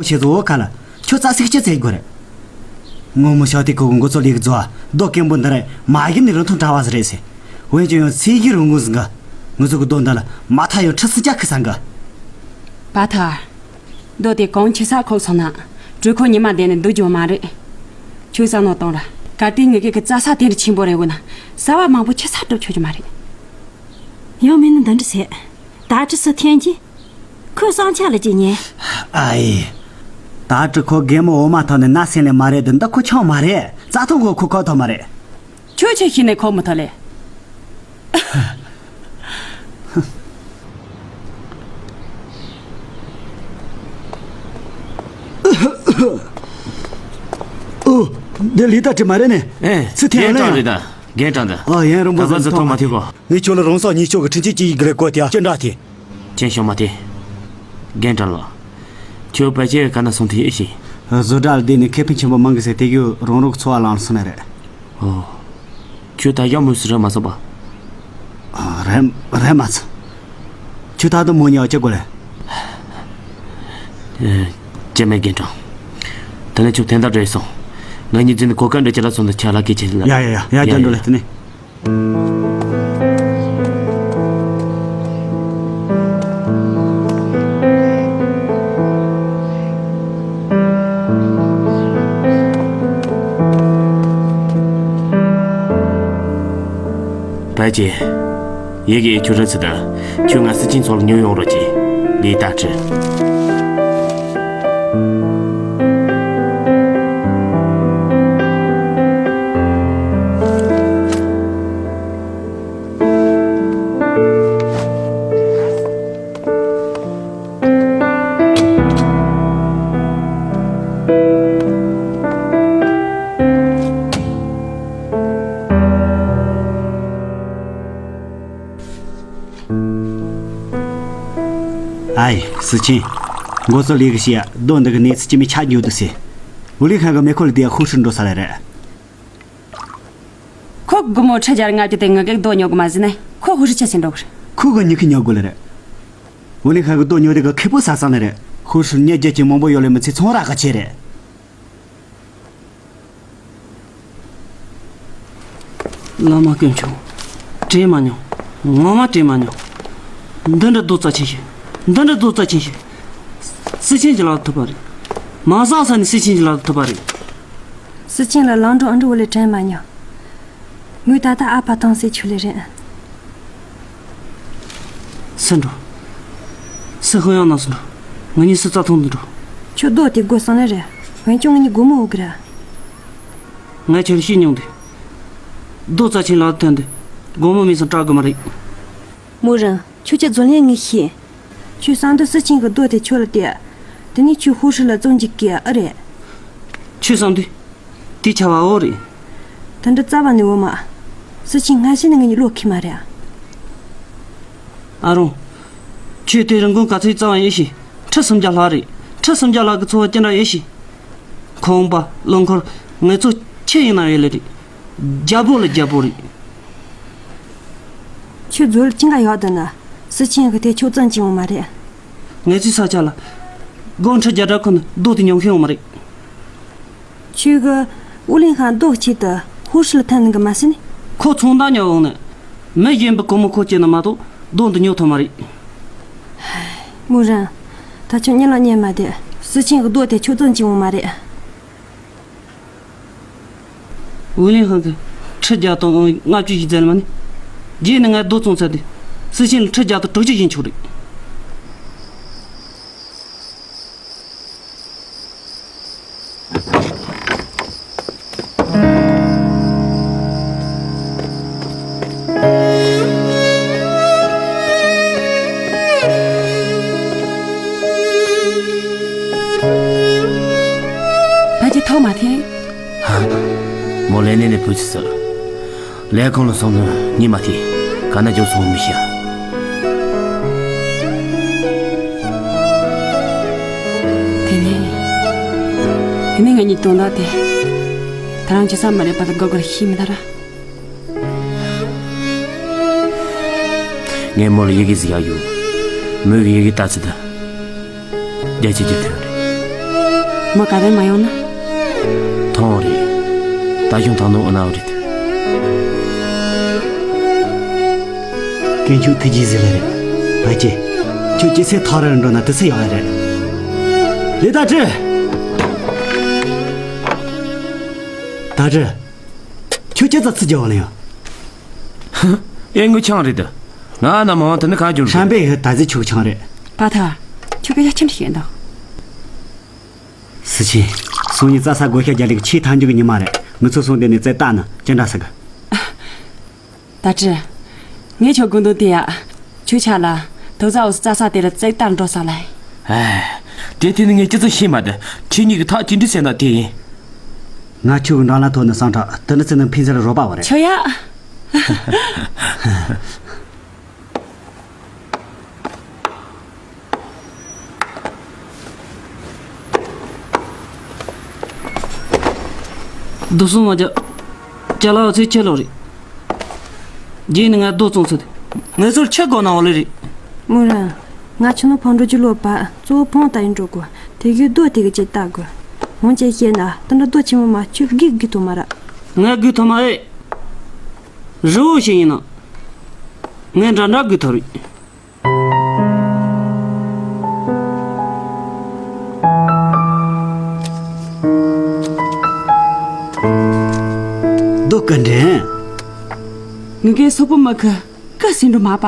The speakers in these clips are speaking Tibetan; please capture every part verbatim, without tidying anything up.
ཁྱེད་ཚོ་བོད་ཁ་ལ་ཁྱོད་རྩ་སིག་ཅི་ཚེ་དགོས་རེད། སྔོན་མོ་ཤོག་དེ་ཁོ་གི་འགོ་ཚོ་ལས་ཀྱི་རྫོ་རྡོ་སྐམ་པོ་འདི་རེད། མ་གི་ནི་རིན་ཐང་གྲྭ་བ་ཟེར་རེད་ཟེར། འོན་ཀྱང་ཡང་ཚེ་གི་རིན་གོང་ཟིན་ག་ང་ཚོ་གི་རྡོ་འདི་ལ་མ་མཐའ་ཡང་ཁྲི་སུམ་བརྒྱ་ཁུ་སང་ག་པ་ཐར། རྡོ་དེ་གང་ཆེ་ས་ཁོག་སོང་ན་གྲོས་ཁོ་ཉི་མ་བསྡད་ནས་སྡུག་རྒྱུ་མ་རེད། ཁྱོད་བསམ་བློ་གཏོང་ར། གལ་ཏེ་ངེད་ཀྱི་གི་རྩྭ་ས་དེ་འདྲ་ཆེན་པོ་རེད་འོ་ན་ཟ་བ་མང་པོ་ཆེ་ས་སྒྲུབ་ཆོག་རྒྱུ་མ་རེད། ཡང་མིན་ན་འདི་འདྲ་ཟེར། ད་ཅི་སུ་འཐེན་གྱི། ཁོས་བསམ་འཆར་ལ་ཅི་ཉན། ཨ་ཡེ། ད་ཅི་ཁོ་རྒན་མོ་འོ་མ་ཐོག་ནས་ན་སེམས་ལས་མ་རེད་དེ་འདི་ཁོ་ཆང་མ་རེད། རྩྭ་ཐང་གོ་ཁོ་ཁོ་ཐོག་མ་རེད། ཁྱོད་ཆེ་ཤེས་ནས་ཁོག་མི་ཐོག་ལས། ཨོ། འདི་ལི་ཏ་ཁྲི་མ་རེད་ནི། ཨེ། སུ་འཐེན་རྒན་ཡོད་ན་གྲངས་ཡང་། རེད་ད། རྒན་གྲངས་ད། ཨ་ཡན་རིང་པོ་ད་ག་ཟིག་ཟིག་ཐོག་མ་ཐེ་གོ། ངས་ཁྱོད་ལ་རང་སོག་ཉིད་ཆོག་གི་ཁྲིན་ཆེ་ཅི་ཡིག་རེ་བཀོད་དེ་ཅི་འདྲ་ཐེ། ཅན་ཤོ་མ་ཐེ། རྒན་གྲངས་ལ། ཁྱོད་པ་ཅེ་ག་ན་སོང་ཐེ་ཨེ་ཤེས། བཟོ་གྲྭ་ལ་བསྡད་ནས་ཁེ་ཕན་ཆེན་པོ་མང་གི་ཟེར་དེ་གི་རང་རང་གི་འཚོ་བ་ལང་ལ་སོང་ནི་རེད། ཨོ། ཁྱོད་ད་ཡག་མོ་སུ་རེད་མ་སོང་པ། ཨ། རེད་རེད་མ་ཚ། ཁྱོད་ད་དུང་མོ་ཉལ་བ་ཅི་དགོས་ལེ། ཨེ། ཅེ་མེད་རྒན་གྲངས། དེ་ནས་ཁྱོད་དེ་འདྲ་རེད་སོང་། ང་གཉིས་འཛིན་གོ་སྐབས་འདྲ་ཅི་ལ་སོང་དུ་ཆ་ལ་སྐད་ཆ་ལ། ཡ་ཡ་ཡ་ཡ་ཡ་རྒྱ་འགྲོ་ལེ་དེ་ནས། བལ་ཅེ། ཡི་གེ་ཁྱོད་རང་ཚོ་དང་ཁྱོད་ང་སྲིད་ཅན་ཚོ་ལ་ཉོ་ཡོང་རོགས་གྱིས། ལི་ཏ་ཁྲི། ཨའི། སྲིད་ཅན། འགོ་གཙོ་ལས་ཀྱི་ཞིག་རྡོ་འདི་གི་གནས་ཚུལ་ཅི་མི་ཆ་རྒྱུ་འདུག་ཟེར། ཝུ་ལི་ཁང་གི་མེ་འཁོར་ལ་དེ་ཧུ་ཧྲི་འགྲོ་ས་ལ་རེད། ཁོ་སྒོར་མོ་ཁྲི་བརྒྱ་ལྔ་བཅུ་དེ་ངེད་ཀྱི་རྡོ་ཉོ་གི་མ་ཟིན་ནས་ཁོ་ཧུ་ཧྲི་ཆ་ཟིན་འགྲོ་གི་རེད། ཁོ་གི་ཉི་ཁི་ཉོ་དགོས་ལེ་རེད། ཝུ་ལི་ཁང་གི་རྡོ་ཉོ་དེ་གི་ཁེ་པོ་ས་སང་ལེ་རེད། ཧུ་ཧྲི་ཉེ་རྒྱལ་གྱི་མང་པོ་ཡོད་ལེ་མི་ཚེ་ཚོང་ར་ག་ཆེ་རེད། བླ་མ་དཀོན་མཆོག་དྲན་མ་མྱོང་། ངོ་མ་དྲན་མ་མྱོང་། འདི་འདྲ་རྡོ་རྩ་ཆེན་ཞིག་འདི་འདྲ་རྡོ་རྩ་ཆེན་ཞིག་སྲིད་ཆེན་གྱི་ལག་ཏུ་ཐུག་པ་རེད། མ་བཟང་ས་ནས་སྲིད་ཆེན་གྱི་ལག་ཏུ་ཐུག་པ་རེད། སྲིད་ཆེན་ལ་ལང་འགྲོ་ཨ་འགྲོ་བ་ལས་དྲན་མ་མྱོང་། ངོས་ད་ལྟ་ཨ་ཕ་དང་སྲིད་ཆུ་ལས་རེད། སུ་འགྲོ། སུ་ཧོ་ཡང་ན་སུ་འགྲོ། ང་གཉིས་སུ་རྩྭ་ཐང་དུ་འགྲོ། ཁྱོད་རྡོ་དེ་དགོས་སང་ལེ་རེད། འོན་ཀྱང་ང་གཉིས་སྒོར་མོ་འོག་གི་ར། ངས་ཁྱོད་ལ་བཤད་མྱོང་དུས། རྡོ་རྩ་ཆེན་ལག་ཏུ་ཐོན་དུས། སྒོར་མོ་མེད་སང་སྐྲག་དགོས་མ་རེད། མོ་རང་། ཁྱོད་ཀྱི་རྫོང་ལས་ངས་ཤེས། ཁྱོད་བསམ་དུས་སྲིད་ཆེན་གྱི་རྡོ་དེ་ཁྱོད་ལ་སྟེར། དེ་ནས་ཁྱོད་ཧུ་ཧྲི་ལ་བཙོང་རྒྱུ་གི་ཨ་རེད། ཁྱོད་བསམ་དུས། དེ་ཆ་བ་འོ་རེད། དེ་འདྲ་རྩ་བ་ནས་འོ་མ། སྲིད་ཆེན་སྔ་ཕྱི་ནས་ང་གཉིས་བློ་ཁེལ་མ་རེད། ཨ་རོང་། ཁྱོད་དེ་རིན་གོང་ག་ཚོད་རྩ་བ་ཡིན་ཤེས། ཁྲི་སུམ་བརྒྱ་ལྷག་རེད། ཁྲི་སུམ་བརྒྱ་ལྷག་གི་འཚོ་བ་ཅི་འདྲ་ཡིན་ཤེས། ཁོང་པ་བློ་འཁོར་ངེད་ཚོ་ཁྱེད་ཡིན་ན་ཡོད་ལེ་རེད། རྒྱལ་པོ་ལ་རྒྱལ་པོ་རེད། ཁྱོད་རྫོང་ལ་ཅི་འགའ་ཡག་འདུག་ན། སྲིད་ཆེན་གི་དེ་ཁྱོད་ཙམ་གྱིས་འོང་མ་རེད། ངེད་ཚོའི་ས་ཆ་ལ། སྒོར་ཁྲི་བརྒྱ་འདྲ་ཁོ་ན་རྡོ་དེ་ཉོ་མཁན་འོང་མ་རེད། ཁྱོད་གི་ཨུ་ལིང་ཧ་རྡོ་གཅིག་ཏུ་ཧུ་ཧྲི་ལ་ཐན་ནི་གི་མ་ཟིན་ནི། ཁོ་ཚོང་བདག་ཉོ་འོང་ནི། མི་གཞན་པའི་སྒོར་མོ་ཁོ་སྐྱེལ་ན་མ་གཏོགས་རྡོ་འདི་ཉོ་ཐུབ་མ་རེད། མོ་རང་། ད་ཁྱོད་གཉིད་ལ་ཉལ་མ་བསྡད། སྲིད་ཆེན་གི་རྡོ་དེ་ཁྱོད་ཙམ་གྱིས་འོང་མ་རེད། ཝུ་ལིང་ཧང་གིས་ཁྲི་བརྒྱ་དང་ལྔ་བཅུ་ཞིག་བཙལ་མ་ནི། རྗེས་ནས་ངས་རྡོ་བཙོང་ཚར་དུས། སྲིད་ཆེན་ལ་ཁྲི་བརྒྱ་དང་དྲུག་ཅུ་ཡིན་ཆོག་རེད། ཕ་གི་ཐོག་མ་འཐེན། ཧ། མོ་ལས་གནས་ནས་བུ་ཚུགས་ཟེར། ལས་ཁུངས་ལ་སོང་ནས་གཉིད་མ་ཐེག། ག་ན་འཇོག་སོང་མི་ཤེས། དེ་ནས། དེ་ནས་ང་གཉིས་དོན་དག་དེ། ད་རང་ཅི་བསམ་མ་རེད་པ་དང་དགའ་དགའ་ཤེས་མི་ད་ར། ངས་མོ་ལ་ཡི་གེ་ཟིག་ཡག་ཡོད། མོས་ཀྱི་ཡི་གེ་ལྟ་ཚུལ་དང་། རྒྱ་ཆེ་རྒྱུ་ཐོན་རེད། མོ་ག་པར་མ་ཡོང་ན། ཐང་རེད། ད་གཞུང་ཐང་ནོ་ཨ་ནའོ་རེད། དཀོན་མཆོག་ཐུགས་རྗེ་ཟིག་ལ་རེད། ཨ་ཅེ། ཁྱོད་ཅི་སེ་ཐག་ར་འགྲོ་ན་དུ་སེ་ཡོང་ཡ་རེད། ལེ་ད་ཅི། ད་ཅི། ཁྱོད་ཅི་ཙ་ཚི་རྒྱ་བ་ལ་ཡང་། ཧ། ཨེ་ངུ་ཆང་རེད་དུ། ང་ན་མང་དུ་ནི་གང་བྱུང་རེད། ཧྲན་པེ་ཡི་ད་ཟི་ཆུག་ཆང་རེད། པ་ཐར། ཁྱོད་སྐད་ཆ་ཆི་འདྲ་བཤད་འདུག་སི་ཆིན། སང་ཉིན་རྩྭ་ས་བགོ་བཤའ་རྒྱག་ལེགས་ཆེས་མཐའ་མཇུག་གི་ཉི་མ་རེད། ངུ་ཚོ་སོང་དེ་ནས་རྩེ་ལྟ་ན་ཅི་འདྲ་ཟེར་གི། ད་ཅི། ངས་ཁྱོད་དགོངས་དོན་དེ་ཡ། ཁྱོད་ཆ་ལ། དོ་ཟ་འོ་རྩྭ་ས་དེ་ལ་རྩེ་ལྟར་འགྲོ་ས་ལ། ཨེ། དེ་དེ་ནི་ངས་ཅི་ཙམ་ཤེས་མ་དེ། ཁྱེད་གཉིས་ཀྱི་ཐག་ཅི་འདྲ་ཟེར་ན་དེ་ཡིན། ང་ཁྱོད་ཀྱི་འགྲམ་ལ་ཐོན་ནས་སང་དྲག་དེ་ནི་ཚེ་ནི་ཕན་ཚུན་ལ་རོགས་པ་བ་རེད། ཁྱོད་ཡ། རྡོ་སོང་མ་རྒྱ། རྒྱ་ལ་ཚོས་ཁྱེད་ལོ་རེད། རྗེས་ནི་ང་རྡོ་བཙོང་ཚུལ། ངེད་ཚོར་ཁྱེད་དགོས་ན་འོ་ལེ་རེད། མོ་ར། ང་ཆུ་ནང་ཕང་འགྲོ་རྒྱུ་ལོ་པ་གཙོ་བོ་ཕང་ལྟ་ཡིན་འགྲོ་དགོས། དེ་གའི་རྡོ་དེ་གི་ཅིག་ལྟ་དགོས། འོང་ཅེས་བཤད་ན་དེ་འདྲ་རྡོ་ཆེན་མོ་མ་ཁྱོད་སྒུག་སྒུག་ཐོག་མ་ར། ང་སྒུག་ཐོག་མ་ཨེ། རི་བོ་ཞིག་ཡིན་ན། ངས་འདྲ་འདྲ་སྒུག་ཐོག་རེད། རྡོ་ག་འདྲེན། ངི་གེ་སོག་པོ་མ་ཁ་ཀ་སིན་འགྲོ་མ་པ།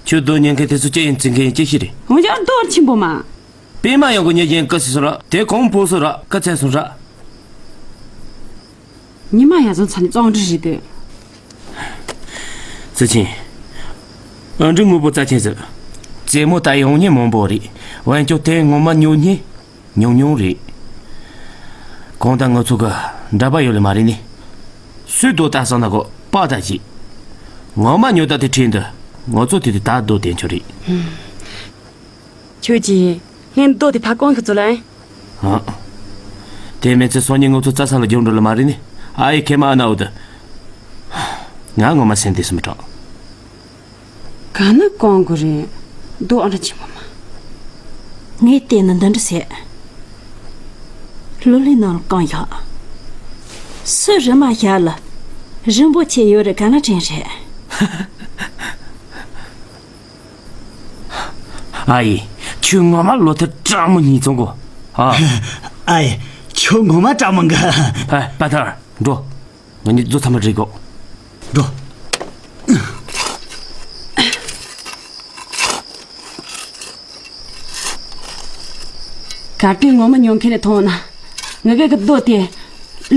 ཁྱོད་རྡོ་ཉན་མཁན་དེ་ཚོ་ཅི་ཡིན་བརྩི་མཁན་ཅི་ཞིག་རེད། འོན་ཀྱང་རྡོ་ཆེན་པོ་མ། པད་མ་ཡང་གོ་ཉེ་ཡན་ཀ་སི་སོ་ར་དེ་གོང་པོ་སོ་ར་ཀ་ཚན་སོ་ར། ཉི་མ་ཡ་བཟོ་ཚ་ནི་གཙང་འདྲི་རེད་དེ། ཙི་ཆིན། ཨ་འབྲུག་དངོས་པོ་རྩ་ཆེན་ཟེར། རྩེད་མོ་ལྟ་ཡོང་མཁན་མང་པོ་རེད། འོན་ཀྱང་དེ་ངོ་མ་ཉོ་མཁན་ཉུང་ཉུང་རེད། གང་ལྟར་ང་ཚོ་གི་འདྲ་པར་ཡོད་ལེ་མ་རེད་ནི། སུས་རྡོ་ལྟ་སོང་ན་གོ་པ་ལྟ་ཅིག་ངོ་མ་ཉོ་ད་དེ་ཁྲིད་འདི་ང་ཚོ་དེ་དུས་ད་རྡོ་བསྟན་ཆོག་རེད། ཁྱོད་ཀྱིས་ངའི་རྡོ་དེ་ཕ་གང་ཤི་ཚོ་ལ། ཨ། དེ་མིན་ཚེ་སང་ཉིན་ང་ཚོ་རྩྭ་ས་ལ་རྒྱུག་འགྲོ་ལ་མ་རེད་ནི། ཨ་ཡེ་ཁེ་མ་ཨ་ན་འུ་ད། ང་ངོ་མ་སེམས་བདེ་སུ་མི་དྲག་ག་ན་གང་གོ་རེད། རྡོ་ཨ་འདྲ་ཆེན་པོ་མ། ངས་བལྟས་ན་འདི་འདྲ་ཟེར། ལོ་ལེ་ནང་གང་ཡག་སུ་རི་མ་ཞག་ལ་རིན་པོ་ཆེ་ཡོད་རེད་ག་ན་དྲན་རེད། ཨ་ཡེ། ཁྱོད་ངོ་མ་ལོ་ཐེར་སྐྲག་མོ་གཉིས་བཙོང་གོ་ཨ། ཨ་ཡེ། ཁྱོད་ངོ་མ་སྐྲག་མོ་འགའ། ཨ་པ་ཐར་འགྲོ། ང་གཉིས་རྫོ་ཚང་མ་རེད་གོ་འགྲོ། གལ་ཏེ་ངོ་མ་ཉོ་མཁན་རེ་མཐོང་ན། ང་གི་གི་རྡོ་དེ་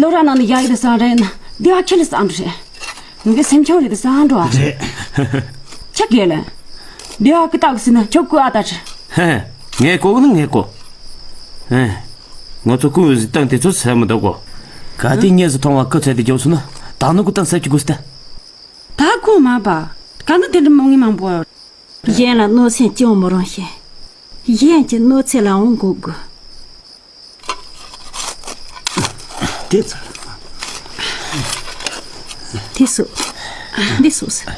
ལོ་ར་ནང་ནས་ཡག་གི་དེ་སང་རེད་ན་དེ་བ་ཁྱེད་ལ་སང་འགྲོ་རེད། ངི་གེ་སེམས་ཆུང་རེད་དེ་སང་འགྲོ་ཨ། རེད། ཆ་གས་ལ། དེ་བ་ཀི་ཏག་སི་ན་ཁྱོད་ཀུ་ཨ་ད་ཆ། ཧེ། ངས་གོ་ནི་ངས་གོ་ཧེ། ང་ཚོ་ཀུ་ཟི་སྟངས་དེ་ཚོ་སེམས་མི་འདུག་གོ་གལ་ཏེ་ངས་སུ་མཐོང་བ་ཀི་ཚད་དེ་རྒྱོབ་སོང་ན་ད་ནི་ཀུ་སྟངས་སེམས་ཀྱི་དགོས་སྟེ། ད་ཁོ་མ་པ། ག་ནི་དེ་འདྲ་མོ་ངི་མང་པོ། གཞན་ལ་གནོད་སེམས་སྐྱོང་མི་རུང་ཞིང་། གཞན་གྱི་གནོད་འཚེ་ལ་འོང་དགོས་དགོས། དེ་ཚོ། དེ་སུ། འདི་སུ་ཟེར།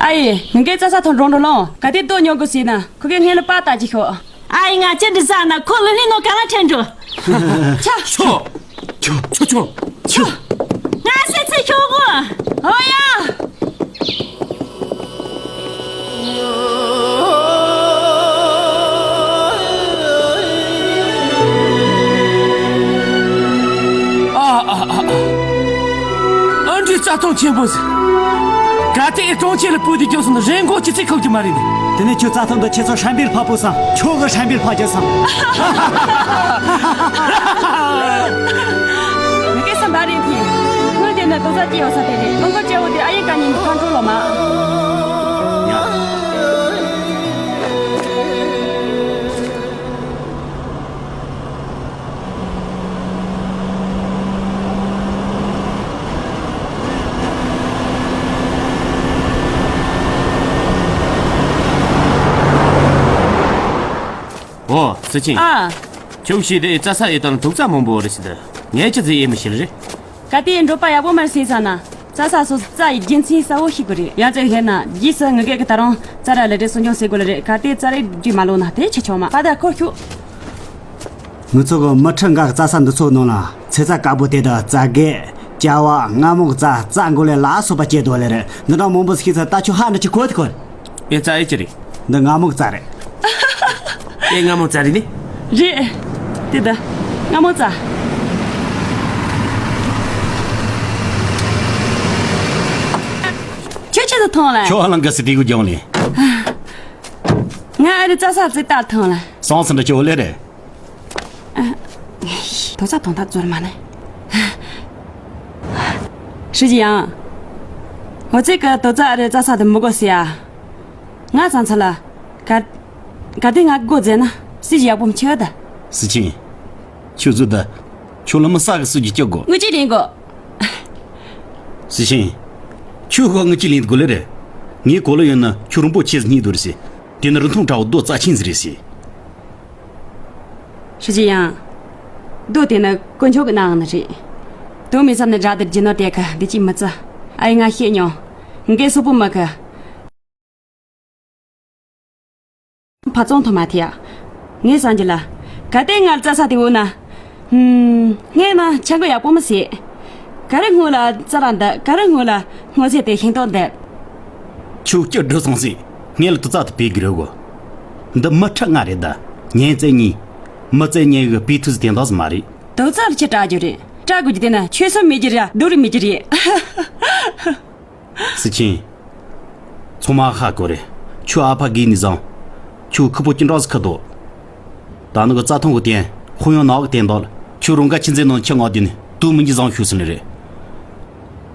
ཨ་ཡེ། ངེད་ཀྱི་རྩྭ་ས་ཐོག་འགྲོ་འགྲོ་ལོང་ག་དེ་ལྟོ་ཉོ་དགོས་ཟེར་ན་ཁོ་གའི་སྔན་ལ་པ་ལྟ་ཅི་ཤོག་ཨ་ཡེ། ང་ཅི་འདྲི་ཟ་ན་ཁོ་ལ་ལི་ནོ་ག་ལ་ཁྲེན་འགྲོ། ཆ། ཆོ། ཆོ་ཆོ་ཆོ། ང་སེ་ཚེ་ཤོག་གོ་ཨོ་ཡ། ཨ་ཨ་ཨ་ཨ། ཨ་འདྲའི་རྩྭ་ཐང་ཆེན་པོ་ཟིག་གལ་ཏེ་ཨེ་གྲོང་ཁྱེར་ལ་སྤོས་ཏེ་རྒྱུགས་སོང་ན་རིན་གོང་ཅི་ཚིག་ཁུག་རྒྱུ་མ་རེད་ནི། དེ་ནས་ཁྱོད་རྩྭ་ཐང་དུ་ཁྱེད་ཚོ་ཧྲན་པེར་ཕབ་པོ་སང་ཁྱོད་གི་ཧྲན་པེར་ཕབ་རྒྱུ་སང་། མི་སྐད་སམ་བ་རེད་དེ། ཁོས་དེ་ནས་དོ་ས་སྐྱེ་ཡོང་ས་དེ་རེད། ལུང་པ་བཅས་པོ་དེ་ཨ་ཡེ་ཀ་ཉིན་ཁ་འགྲོ་ལོ་མ། ཡ། ཨོ། སི་ཆིན། ཨ། ཁྱོད་ཤེས་དེ་རྩྭ་ས་ཨེ་དང་དུག་རྩྭ་མང་པོ་རེད་ཟེར་འདི། ངས་ཅི་ཟེར་ཨེ་མི་ཤེས་རེད། ག་དེ་འགྲོ་པ་ཡག་པོ་མར་ཟེར་ས་ན། རྩྭ་ས་སོ་སོ་རྩྭ་ཡི་རྒྱུ་མཚན་གསལ་བོ་ཤེས་དགོས་རེད། ཡང་ཅིག་བཤད་ན་རྗེས་སུ་ངེད་ཀྱིས་ད་རུང་རྩྭ་ར་ལས་དེ་སྲུང་སྐྱོང་བྱེད་དགོས་ལེ་རེད། གལ་ཏེ་རྩྭ་རའི་རྒྱུ་མ་ལོག་ན་དེ་ཆི་ཆོག་མ། པ་ད་ཁོ་ཁྱོད། ངུ་ཚོ་གི་མི་ཁྲི་འགའ་རྩྭ་ས་འདི་ཚོ་ནང་ལ་ཚེ་རྩྭ་དཀར་པོ་དེ་དང་རྩྭ་སྒེག་ཅ་བ། རྔ་མོང་རྩྭ། རྩྭ་མགོ་ལས་ལ་སོགས་པ་སྐྱེས་འདུག་ལེ་རེད། འདི་འདྲ་མང་པོ་ཤེས་ཚེ་ད་ཁྱོད་ཧ་འདྲ་ཅིག་གོ་ཐུབ་གོ། ཨེ་རྩྭ་ཡི་ཅི་རེད། འདི་རྔ་མོང་རྩྭ་རེད། ཨེ་རྔ་མོང་རྩྭ་རེད་ནི། རེད། དེ་ད་རྔ་མོང་རྩྭ། ཁྱོད་ཆེད་དུ་ཐོངས་ལ། ཁྱོད་ཧ་ལང་གི་སི་ཏི་གུ་ལྗང་ལེ། ང་ཨ་རི་རྩྭ་ས་རྩི་ལྟར་ཐོངས་ལ། སོང་ཟིན་འདྲ་ཁྱོད་ལེ་རེད། དོ་ཚ་དོན་དག་ཚོར་མ་ནི། ཧྲི་ཅི་ཡང་། འོ་ཙི་ཀ་དོ་ཚ་རེ་རྩྭ་ས་དེ་མི་དགོས་སི་ཡ། ང་ཚང་ཚ་ལ། ག་ག་དེ་ང་དགོས་ཟེར་ན་སི་ཅི་ཡག་པོ་མི་ཆེ་བ་ད། སི་ཆིན། ཁྱོད་ཚོ་ད། ཁྱོད་ལ་མི་ས་གི་སུ་ཅི་སྐྱོ་དགོ། ངུ་ཅི་ལིན་གོ། སི་ཆིན། ཁྱོད་ཁོ་ངུ་ཅི་ལིན་དགོ་ལེ་རེད། ངའི་གོ་ལ་ཡོད་ན་ཁྱོད་རིན་པོ་ཆེ་ཟིག་རྙེད་དུ་རེད་སི། དེ་ནི་རིན་ཐང་དྲག་པོ་རྡོ་རྩ་ཆེན་ཟིག་རེད་སི། ཧྲི་ཅི་ཡང་། རྡོ་དེ་ནི་དཀོན་མཆོག་གི་གནང་ནི་རེད། དོན་མེད་བསམ་ནས་ར་དེར་རྒྱུ་ནོར་དེ་ཁ་འདི་ཅིག་མི་བརྩི། ཨ་ཡེ་ང་ཤེས་མྱོང་། ངའི་སོག་པོ་མི་ཁ། ཕ་ཙོང་ཐོ་མ་ཐེ་ཡ། ངས་སང་རྒྱུ་ལ། ག་དེ་ང་རྩྭ་ས་དེ་འོ་ན། ཧུམ། ངས་ན་ཆང་གི་ཡག་པོ་མི་ཟེ། ག་རེ་སྔོ་ལ་རྩྭ་ར་འདི་ག་རེ་སྔོ་ལ་སྔོ་ཟེ་དེ་ཤིང་ཏོག་འདི། ཁྱོད་སྐྱིད་འགྲོ་སོང་ཟིག་ངས་ལ་དུ་རྩ་དུ་བེད་གི་རེད་གོ། འདི་མི་ཁྲི་ལྔ་རེད་ད། ཉན་བཙལ་གཉིས། མི་བཙལ་གཉིས་གི་བེད་ཐུག་ཟིག་དེ་འདྲ་ཟིག་མ་རེད། དུ་རྩ་ལ་ཁྱི་སྐྲག་རྒྱུ་རེད། སྐྲག་དགོས་རྒྱུ་དེ་ན་ཆོས་སོ་མེད་རྒྱུ་རེད། རྡོ་རུ་མེད་རྒྱུ་རེད། སི་ཆིན། ཚང་མ་ཧ་གོ་རེད། ཁྱོད་ཨ་ཕ་གི་ནི་བཟང་། ཁྱོད་ཁུ་པོ་ཅི་འདྲ་ཟིག་ཁ་དོ། ད་ནི་གི་རྩྭ་ཐང་གི་བརྟེན་ཧུ་ཡོང་ནག་གི་བརྟེན་དོ། ཁྱོད་རང་ག་ཆི་འཛིན་ནང་ཆི་ངག་དེ་ནི་དུ་མི་འཇི་བཟང་ཤུགས་སུ་ནི་རེད།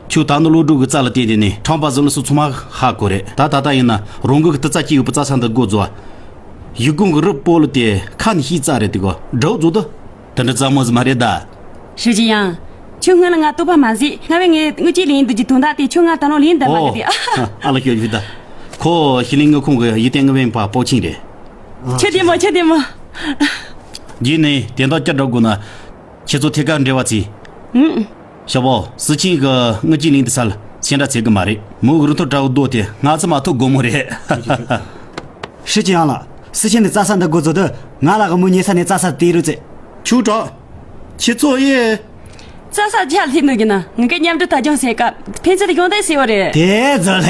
ཁྱོད་ད་ནི་བློ་གྲོས་གི་རྩ་ལ་བརྟེན་དེ་ནི་ཁྲང་པ་ཟི་ལི་སུ་ཚང་མ་ཧ་གོ་རེད། ད་ད་ལྟ་ཡིན་ན་རང་གི་གི་དུ་རྩ་སྐྱེ་ཡོད་པའི་རྩྭ་ས་འདི་སྒོ་རྫོགས། ཡུལ་གོང་གི་རི་སྤོ་ལ་དེ་ཁ་ནི་ཤི་རྩྭ་རེད་དེ་གོ་འདྲ་བོ་རྫོགས་དོ། དེ་འདྲ་རྩ་མོ་ཟིག་མ་རེད་ད། ཧྲི་ཅི་ཡང་། ཁྱོད་སྔོན་ལ་ང་ལྟོས་པ་མ་ཟིག་སྔ་བས་ངས་དངུལ་གྱི་ལིན་འདི་གྱི་དོན་དག་དེ་ཁྱོད་ང་ད་ནོ་ལིན་འདི་མ་ཨོ། གི་དེ། ཨ་ལ་ཞོ་ཞུ་ད། ཁོ་ཤི་ལིང་ངི་ཁོང་གི་ཡི་ཏན་ངི་བན་པ་པོ་ཆིན་རེད། ཁྱོད་དེ་མོ་ཁྱོད་དེ་མོ། རྗེས་ནས་དེ་འདྲ་བསྐྱར་འགྲོ་དགོས་ན། ཁྱེད་ཚོ་ཐད་ཀར་འབྲེལ་བ་བྱེད། ཨུམ། ཞའོ་པོ། སི་ཆིན་གི་དངུལ་གྱི་ལིན་འདི་ས་ལ་ཕྱི་འདྲ་བྱེད་གི་མ་རེད། མོ་གི་རུ་ཐོ་དྲ་བོ་རྡོ་དེ་ང་ཚོ་མ་ཐོབ་དགོས་མོ་རེད། ཧྲི་ཅི་ཡང་ལགས། སི་ཆིན་ནི་རྩྭ་ས་འདི་དགོས་ཚོད་དུ་ང་ལ་གི་མོ་ཉེ་ས་ནས་རྩྭ་ས་དེ་རུ་ཚེ། ཁྱོད་དྲག་ཁྱེད་ཚོ་ཡེ། རྩྭ་ས་ཆ་ལྷིན་ནོ་གི་ན་ངི་གི་མཉམ་འབྲེལ་ཐ་ཅང་ཟེ་ཀ་ཕན་ཚུན་ཡོང་དེ་ཟེ་བ་རེད། དེ་ཚོ་ལས།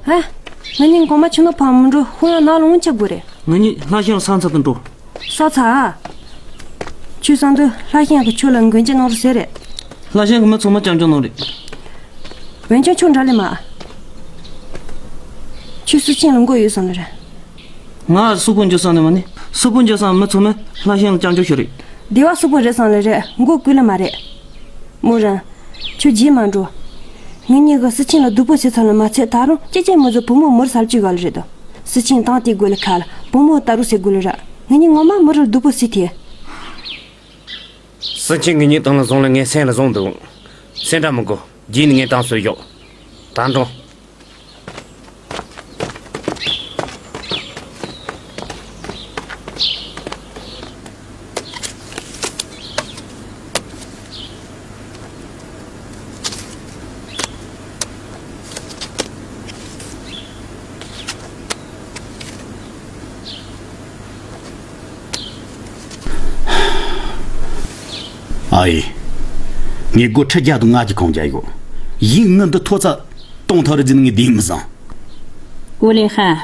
ཧ། ང་གཉིས་གོང་མ་ཆུ་ནོར་ཕམ་མི་འགྲོ་ཧུ་ཡང་ནག་ལ་འོང་ཆ་དགོས་རེད། ང་གཉིས་ལྷ་ཤང་ས་མཚམས་དུ་འགྲོ། ས་ཚ། ཁྱོད་སང་དུ་ལྷ་ཤང་གི་ཆོས་ལ་མགོན་སྐྱབས་གནང་རོགས་ཟེར་རེད། ལྷ་ཤང་གི་མི་ཚང་མ་སྐྱབས་འཇོག་གནང་རེད། འོན་ཀྱང་ཁྱོད་འདྲ་ལེ་མ། ཁྱོད་སུ་ཆེན་ལ་མགོ་ཡོད་བསམ་ལེ་རེད། ང་སུ་པོ་འཇོག་ས་ནས་མ་ནི་སུ་པོ་འཇོག་ས་མི་ཚང་མ་ལྷ་ཤང་ལ་སྐྱབས་འཇོག་ཞུ་རེད། སྡེ་བ་སུ་པོ་རེད་བསམ་ལེ་རེད། མགོ་ཀུ་ལེ་མ་རེད། མོ་རང་། ཁྱོད་རྗེས་མ་འགྲོ། ངེད་གཉིས་ཀྱིས་སི་ཆིན་ལ་སྡུག་པོ་བྱེད་ཚར་ལ་མ་ཚད་ད་རུང་ཅི་ཅི་མི་བཟོ་བུ་མོ་མོར་སལ་བཅུག་ག་ལ་རེད་དོ། སི་ཆིན་དང་དེ་དགོས་ལ་ཁ་ལ་བུ་མོ་ལྟ་རུ་ཟེར་དགོས་ལ་ར། ངེད་གཉིས་ངོ་མ་མི་རུ་སྡུག་པོ་སི་ཐེ། སི་ཆིན་ངེད་གཉིས་དང་ལ་བཟུང་ལ་ངས་སེམས་ལ་བཟུང་འདུག་སེམས་ཁྲལ་མི་དགོས། རྗེས་ནས་ངས་དང་སོས་ཡོད། ད་འགྲོ། ཨ་ཡེ། ངས་སྒོར་ཁྲི་བརྒྱ་དང་ལྔ་བཅུ་གང་བརྒྱབ་ཡོད། ཡིན་ངའི་འདི་ཐོ་ཚ་གཏོང་ཐག་རེ་རྫི་ནི་ངས་བདེན་མི་བཟང་། ཨོ་ལེ་ཧ།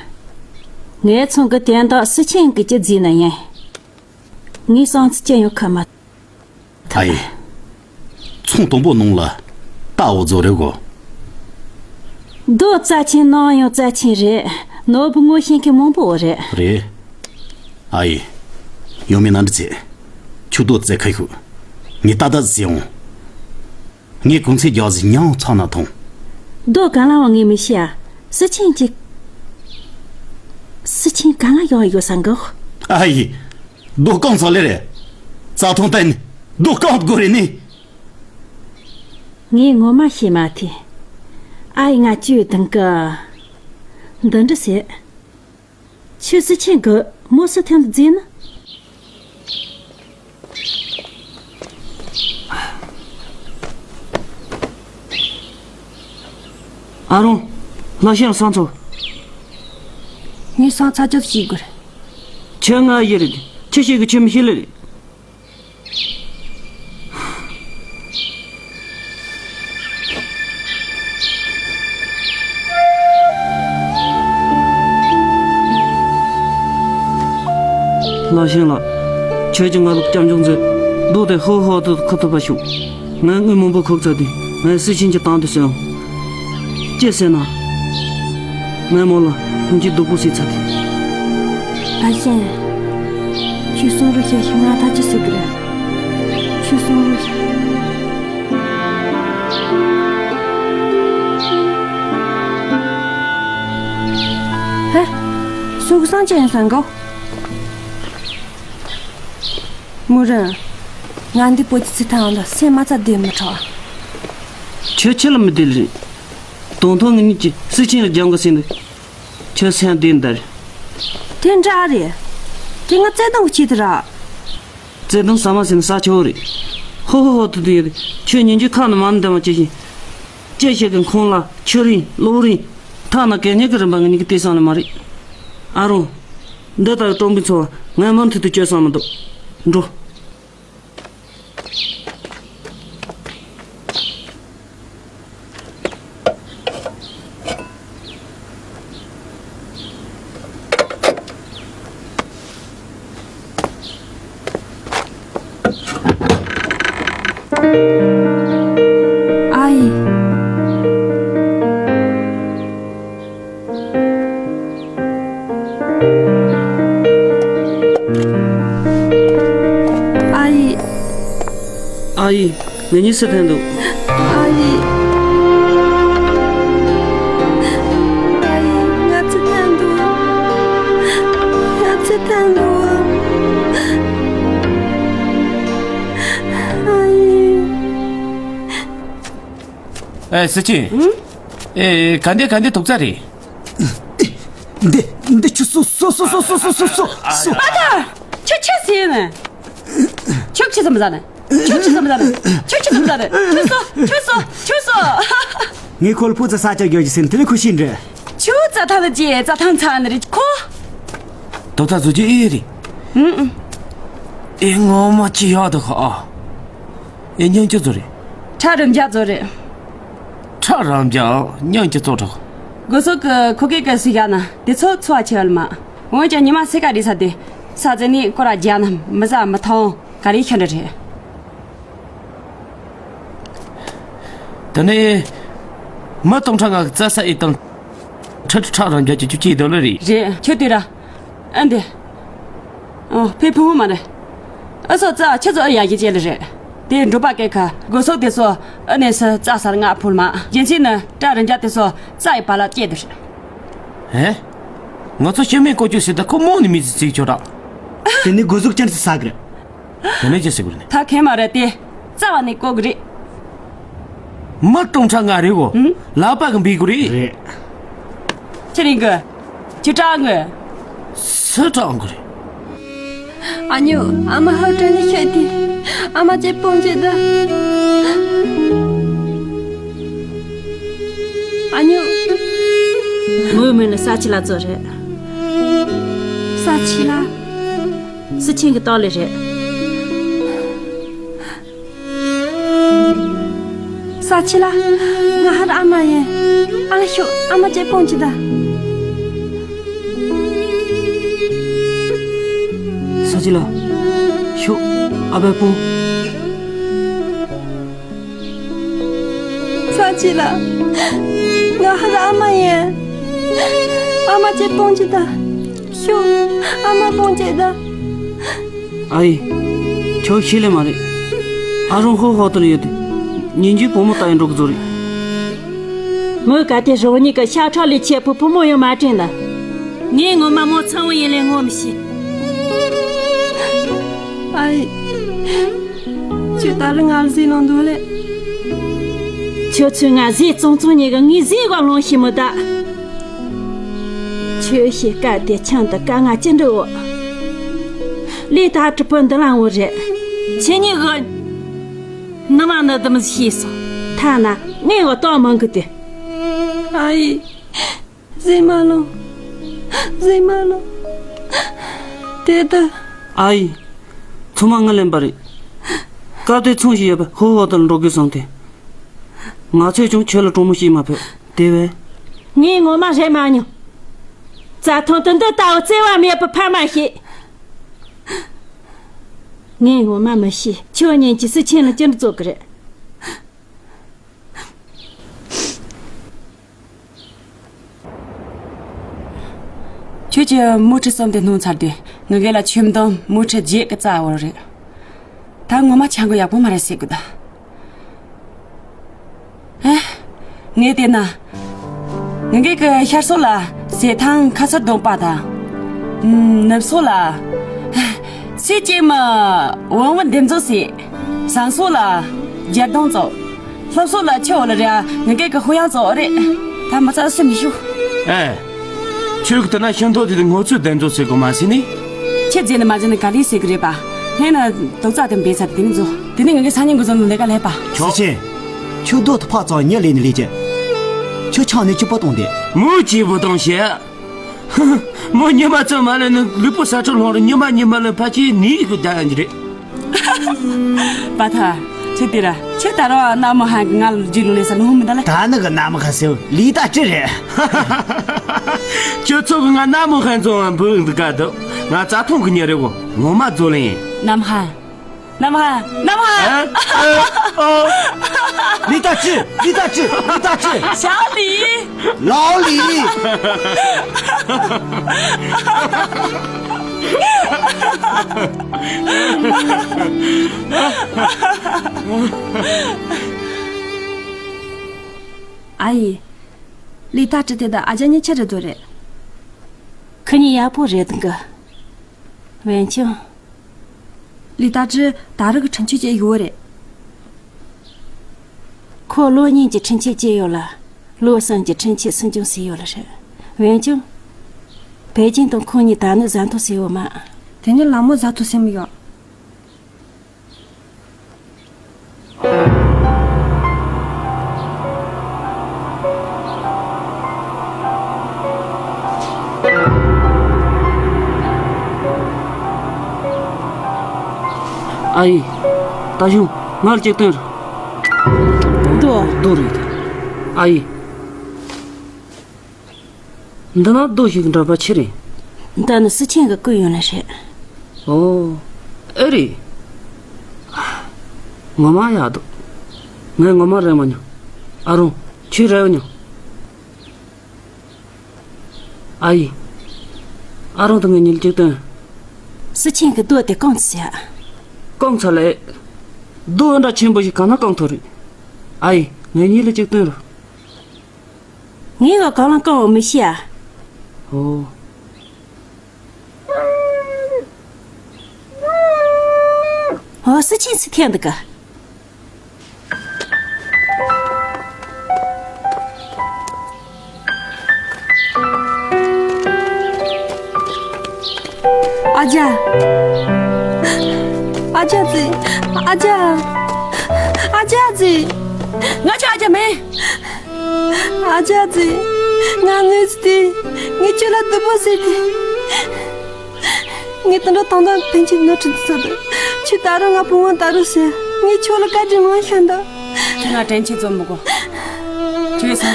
ངའི་ཚང་གི་དན་དག་སི་ཆེན་གི་ཅི་རྫི་ན་ཡིན། ངའི་སང་ཚི་ཅི་ཡོད་ཁ་མ། ཨ་ཡེ། ཚོང་དང་པོ་ནང་ལ་རྟ་འོ་ཛོ་རེད་གོ། རྡོ་རྩ་ཆེན་ནང་ཡང་རྩ་ཆེན་རེད། ནོར་བུ་ངོ་ཤེས་མཁན་མང་པོ་རེད། རེད། ཨ་ཡེ། ཡོང་མེད་ན་འདྲི་ཚེ། ཁྱོད་རྡོ་རྩེ་ཁ་ཤུ། ངས་ཏག་ཏག་ཟེར་འོང་། ངས་གོང་ཚད་རྒྱག་ཟིག་ཉང་ཚང་ན་ཐོང་། རྡོ་ག་ལ་བ་ངས་མི་ཤེས་ཨ། སི་ཆེན་གཅིག་སི་ཆེན་ག་ལ་ཡོང་ཡོད་ས་འགོ། ཨ་ཡེ། རྡོ་རྐང་ཚང་ལེ་རེད། རྩྭ་ཐང་བསྟན་ནི་རྡོ་རྐང་དགོ་རེད་ནི། ངས་ངོ་མ་ཤེས་མ་ཐེ། ཨ་ཡེ་ང་ཅི་ཡོད་དང་གི། འདི་འདྲ་ཟེར། ཁྱོད་སུ་ཆེན་གི་མོ་སུ་ཐེན་ལ་བརྫིས་ན། ཨ་རོང་། ལྷ་ཤན་སང་ཚོ། ངས་སང་ཚ་ཅོག་ཤེས་དགོས། ཁྱོད་ང་ཡི་རེད། ཁྱི་ཤེས་གི་ཁྱི་མི་ཤེས་ལེ་རེད། ལྷ་ཤན་ལགས། ཁྱོད་ཀྱིས་ང་ལ་སྐྱབས་འཇུག་མཛོད། རྡོ་དེ་ཧོ་ཧོ་དུ་ཁུ་ཐུབ་པ་ཞུ། ང་དངུལ་མང་པོ་ཁུག་ཚར་དུས་ང་སྲིད་ཆེན་གྱི་དང་དུ་སོན། ཅི་ཟེར་ན། ངའི་མོ་ལ་ཁོང་གྱི་སྡུག་པོ་སེལ་ཚར་དུས། ལྷ་ཤན། ཁྱོད་གསུང་རོགས་བྱས་ཤིག་ང་ད་ཅི་ཟེར་གི་རེད། ཁྱོད་གསུང་རོགས་བྱས། ཧེ། སུ་གི་སང་ཅི་ཡིན་སང་གོ། མུ་རན། ང་འདི་པོ་ཅི་ཚི་ཐང་ལ་སེམས་མ་ཚ་བདེ་མི་ཁྲོ། ཁྱོད་ཁྱི་ལ་མི་བདེ་ལེ། དོན་ཐོག་ངེད་གཉིས་ཀྱིས་སྲིད་ཆེན་ལ་སྦྱང་དགོས་ཟེར་འདུག་ཁྱོད་སེམས་བདེ་འདར། དེ་འདྲ་རེད། དེ་ང་བརྩེ་དུང་གི་ཆེད་དུ་ར། བརྩེ་དུང་ཟ་མ་ཟིན་ས་ཆེ་བོ་རེད། ཧོ་ཧོ་ཧོ་དུ་དུ་ཡོད་རེད། ཁྱོད་ཉིན་རྒྱུན་ཁ་ནས་མ་འདི་མ་ཅི་བཞིན། ཅི་ཞིག་གི་ཁོང་ལ་ཆུ་རིན་གློག་རིན། ཐ་ན་གད་སྙིགས་ཀྱི་རིན་པ་ང་གཉིས་ཀྱི་སྟེར་བསམ་ནི་མ་རེད། ཨ་རོང་། འདི་ལྟ་བུའི་སྟོང་པའི་འཚོ་བ་ང་མུ་མཐུད་དུ་སྤྱོད་བསམ་མི་འདུག་འགྲོ། ཨ་ཡེ། ཨ་ཡེ། ཨ་ཡེ། ངེད་གཉིས་སུ་ཐོན་འདུག་ཨ་ཡེ། ཨ་ཡེ། ང་ཚོ་ཐོན་འདུག་ང་ཚོ་ཐོན་འདུག་ཨ་ཡེ། ཨེ། སྲིད་ཆེན། ཨེ། ག་འདི་ག་འདི་ཐུག་ཚར་རེད། འདི་འདི་ཁྱོད་སོ་སོ། ཨ་ད། ཁྱོད་ཁྱོད་ཟེར་ནས། ཁྱོད་ཁྱོད་ཙམ་ཟ་ནས། ཁྱོད་ཁྱོད་ཙམ་ཟ་ནས། ཁྱོད་ཁྱོད་ཙམ་ཟ་ནས། ཁྱོད་སོ། ཁྱོད་སོ། ཁྱོད་སོ། ངས་ཁོ་ལ་ཕོ་ཙ་ས་ཆ་རྒྱག་རྒྱུ་ཟེར་ནས་དེ་ལས་ཁོ་ཤི་འདྲ། ཁྱོད་རྩྭ་ཐང་ལ་རྗེས་རྩྭ་ཐང་ཚང་ནི་རེད་ཁོ། དོ་ཚ་བཟོ་རྒྱུ་ཨེ་རེད། ཨུམ། ཨེ་ངོ་མ་ཅི་ཡག་འདུག་ཨ། ཨེ་སྙིང་ཅི་ཚོ་རེད། ཁྲ་རམ་རྒྱ་ཚོ་རེད། ཁྲ་རམ་རྒྱ་སྙིང་ཅི་ཚོ་དྲག་སྒོ་ཟོག་གི་ཁོ་གེ་ག་སི་ཡ་ན་དེ་ཚོ་འཚོ་བ་ཆེ་བ་ལ་མ། འོན་ཀྱང་ཉི་མ་སེ་ཀ་རེ་ས་དེ་ས་ཙེ་ནི་ཀོ་ར་རྒྱ་ན་མི་ཟ་མི་ཐང་ག་རེ་ཤ་འདྲ་རེད། དེ་ནས་མི་སྟོང་ཕྲག་ལྔ་གི་རྩྭ་ས་ཨེ་དང་། ཁྲི་ཁྲི་ཁྲག་རང་རྒྱ་ཀྱི་བཅུ་གཅིག་ཌོ་ལར་རེད། རེད། ཁྱོད་དེ་ར། ཨ་འདི། ཨོ་ཕེ་ཕུ་མ་རེད། ཨ་སོ་རྩྭ་ཁྱི་ཚོ་ཨ་ཡ་གི་ཅེ་ལ་རེད། དེ་འབྲོག་པ་སྐད་ཁ་སྒོ་ཟོག་དེ་ཚོ་ཨ་ནས་སུ་རྩྭ་སར་ང་ཕུལ་མ་རྒྱུ་མཚན་ནི་སྐྲ་རིན་རྒྱ་དེ་ཚོ་རྩྭ་ཡི་བ་ལ་སྐྱེས་དུ་རེད། ཧེ། ང་ཚོ་སྐྱེ་དམན་བཀོལ་སྤྱོད་བྱེད་ད་ཁོ་རྨོངས་ནས་མི་ཚེ་བརྩིགས་ཆོག་ར། དེ་ནི་སྒོ་ཟོག་ཅན་དུ་ཟ་གི་རེད། དེ་ནས་ཅི་ཟེར་དགོས་རེད། ད་ཁེ་མ་རེད་དེ། རྩ་བ་ནས་བཀོག་གི་རེད། མི་སྟོང་ཕྲག་ལྔ་རེད་གོ། ཧུམ། ལག་པ་གི་འབིག་གི་རེད། རེད། ཁྱེད་རིང་གི། ཁྱི་སྐྲག་གི། སུ་སྐྲག་གི་རེད། ཨ་ཉོ། ཨ་མ་ཧ་ཀྲ་ནི་ཤོད་དེ། ཨ་མ་ཅེ་སྤོང་ཅེ་ད། ཨ་ཉོ། མོའི་མིང་ནི་ས་ཆི་ལ་ཙོ་རེད། ས་ཆི་ལ། སི་ཆིན་གྱི་ཏོག་ལེ་རེད། ས་ཆི་ལ། ང་ཧར་ཨ་མ་ཡིན། ཨ་ལ་ཤོག་ཨ་མ་ཅེ་སྤོང་ཅི་ད། ས་ཆི་ལ། ཤོག་ཨ་བ་སྤོང་། ས་ཆི་ལ། ང་ཧར་ཨ་མ་ཡིན། ཨ་མ་ཅེ་སྤོང་ཅི་ད། ཤོག་ཨ་མ་སྤོང་ཅི་ད། ཨ་ཡེ། ཁྱོད་ཤི་ལེ་མ་རེད། ཨ་རོང་ཧོ་ཧོ་དུ་ལ་ཡོད་དུ། ཉིན་རྒྱུན་བུ་མོ་ལྟ་ཡི་འགྲོ་གི་བཟོ་རེད། མོས་ག་དེ་རོགས་གཉིས་ཀྱི་ཤ་ཁྲག་ལས་ཆེ་བུ་བུ་མོ་ཡོད་མ་དྲན་ལ། ངས་ངོ་མ་མོ་ཚང་བོ་ཡིན་ལེ་ངོ་མི་ཤེས། ཨ་ཡེ། ཁྱོད་ད་རུང་ང་ལ་ཟས་ལོང་འདུག་ལེ། ཁྱོད་ཚོས་ང་ཟས་བཙོང་བཙོང་ཉེ་གི་ངའི་ཟས་ག་ལོང་ཤེས་མི་ད། ཁྱོད་ཤི་སྐབས་དེ་ཁྱིམ་དུ་དཀའ་ངལ་ཅི་འདྲ་འོ། ལས་ད་གྲུ་པོ་འདི་ལ་འོ་རེད། ཁྱེད་གཉིས་གི་ནུ་མ་ནི་དམ་ཤེས་སོ། ཐ་ན་ངས་འོ་ཏོག་མང་གི་དེ། ཨ་ཡེ། གཟིགས་མ་ལོང་། གཟིགས་མ་ལོང་། དེ་ད། ཨ་ཡེ། ཚང་མ་ངས་ལེན་པ་རེད། སྐབས་དེ་ཚོང་ཞིག་ཡོད་པས་ཧོ་ཧོ་དང་འགྲོ་དགོས་བསམ་སྟེ། ང་ཚོས་ཀྱང་ཁྱོད་ལ་དྲང་མོ་བཤད་མ་ཕོད་དེ་བས། ངས་ངོ་མ་རེད་མ་མྱོང་། རྩྭ་ཐང་དུ་འདི་ལྟ་བུ་བརྩེ་བ་མེད་པར་ཕ་མ་ཤེས། ངས་ངོ་མ་མི་ཤེས། ཁྱོད་གཉིས་ཀྱིས་སུ་ཆེན་ལ་ཅི་འདྲ་བཟོ་གི་རེད། ཁྱོད་ཀྱི་མོ་ཁྲི་གསུམ་དེ་སྣོན་ཚར་དུས་ངེད་གི་ལ་ཁྱིམ་དང་མོ་ཁྲི་བརྒྱད་ཀྱི་རྩ་བོར་རེད། ད་ངོ་མ་ཆང་གི་ཡག་པོ་མ་རེད་ཟེར་གི་ད། ཨེ། ངས་བལྟས་ན། ངེད་གི་ཤར་སོག་ལ་ཟས་ཐང་ཁ་སར་གདོང་པ་དང་། ནུབ་སོག་ལ། སུས་ཀྱིས་མ་བང་བུ་འདེབས་འཛུགས་བྱེད། བྱང་སོག་ལ་རྒྱ་སྡོང་བཙོག་ལྷོ་སོག་ལ་ཆུ་བོ་ལ་རེད་ཨ། ངེད་གི་ཧུ་ཡང་བཙོག་རེད། ད་མི་ཚ་སེམས་ཤུགས། ཨེ། ཁྱོད་ཀྱི་ལྟ་ན་ཤིང་ཐོག་དེ་དུ་ངོ་ཚོས་བདེན་འཛུགས་བྱེད་དགོས་མ་ཟིན་ནི། ཁྱེད་རྗེས་ནི་མ་རྗེས་ནི་ག་ལེ་ཟེར་གི་རེད་པ། ཧེ་ན་དོག་རྩ་དེ་འབེལ་ཚར་དེ་ནི་བཟོ། དེ་ནི་ངེད་གི་ས་ཉིན་གི་བཟོ་ནི་ལས་ཀ་ལས་པ། ཆོག་སེ་ཆེ། ཁྱོད་རྡོ་དུ་ཕག་ཙང་ཉེ་ལས་ནི་ལས་ཀྱི། ཁྱོད་ཆང་ནི་ཁྱོད་པོ་གཏོང་དེ། མོ་ཅི་པོ་གཏོང་ཤེས། མོ་ཉི་མ་ཚོ་མ་ལོན་ནི་ལུས་པོ་ས་ཁྲོད་ལྷོང་རུ་ཉི་མ་ཉི་མ་ལོན་ཕ་ཆེ་ནི་གི་རྒྱ་ཡང་གི་རེད། པ་ཐ། ཁྱེད་དེ་ར་ཁྱེད་ད་རུང་ཨ་ན་མོ་ཧན་གི་ང་ལ་རྒྱུས་ལོན་ལས་ས་ལོང་མི་འདའ་ལ། ད་ནི་གི་ན་མོ་ཧན་ཟེར་ལི་ད་ཅི་རེད། ཁྱོད་ཚོ་གི་ང་ན་མོ་ཧན་ཚོ་བ་འབུ་འདི་ག་དུ་ང་རྩ་ཐོང་གི་ཉེ་རེ་བོ་ངོ་མ་རྫོ་ལེན། ནམ་ཧན། ནམ་ཧན། ནམ་ཧན། ཨ། ཨ། ཨ། ལི་ད་ཅི། ལི་ད་ཅི། ལི་ད་ཅི། ཞའོ་ལི། ལའོ་ལི། ཨ་ཡེ། ལི་ད་ཅི་དེ་ད་ཨ་ཅག་གཉིས་ཆི་རེད་འདུག་རེད། ཁི་གཉིས་ཡག་པོ་རེད་འདུག་གི། འོན་ཀྱང་། ལི་ད་ཅི་ད་རེས་ཀྱི་ཁྲིམས་ཆད་བཅད་ཡོད་རེད། ཁོ་ལོ་གཉིས་ཀྱི་ཁྲིམས་ཆད་བཅད་ཡོད་ལ། ལོ་གསུམ་གྱི་ཁྲིམས་ཆད་སྲིད་སྐྱོང་བྱས་ཡོད་ལ་རེད། འོན་ཀྱང་། བེ་ཅིན་དང་ཁོང་གཉིས་ད་ནི་བཟའ་འཐུང་བྱས་ཡོད་མ། དེ་ནི་ལ་མོ་བཟའ་འཐུང་བྱས་མི་ཡོད། ཨ་ཡེ། ད་གཞུང་ང་ལ་ཅིག་སྟོན་རོགས། རྡོ། རྡོ་རེད། ཨ་ཡེ། འདི་ན་རྡོ་ཞིག་འདྲ་པ་ཆི་རེད། འདི་ནི་སུ་ཆེན་གི་སྐུ་ཡོན་ལ་རེད། ཨོ། ཨེ་རེད། ངོ་མ་ཡག་འདུག་ངས་ངོ་མ་རེད་མ་མྱོང་། ཨ་རོང་། ཁྱོད་རེད་མྱོང་། ཨ་ཡེ། ཨ་རོང་དང་ངའི་ཉིན་གཅིག་སྟོན། སུ་ཆེན་གི་རྡོ་དེ་གང་ཚི་ཡ། གང་ཚ་ལེ། རྡོ་འདྲ་ཆེན་པོ་ཞིག་གང་ན་གང་ཐོ་རེད། ཨ་ཡེ། ངའི་ཉིན་ལ་གཅིག་སྟོན་རོགས། ངས་ག་གང་ལ་གང་འོ་མི་ཤེས་ཨ། ཨོ། ཨོ་སུ་ཆེན་སུ་ཐེན་འདུག་ག་ཨ་ཅག་ཨ་ཅག་ཙི། ཨ་ཅག་ཨ་ཅག་ཙི། ང་ཅག་ཨ་ཅག་མེད། ཨ་ཅག་ཙི། ང་ནུས་ཏེ། ངས་ཁྱོད་ལ་སྡུག་པོ་བཟོས་ཏེ། ངས་དུད་འགྲོ་དང་དང་ཕན་ཆད་ནོར་འཁྲུལ་འདི་ཚོ་དང་། ཁྱོད་ད་རུང་ང་བུ་མོ་ད་རུང་ཟེར། ངས་ཁྱོད་ལ་བཀའ་དྲིན་མང་ཤོས་འདུག་ཁྱོད་ང་དྲན་ཆེ་བཙོན་མི་དགོས། ཁྱོད་ས།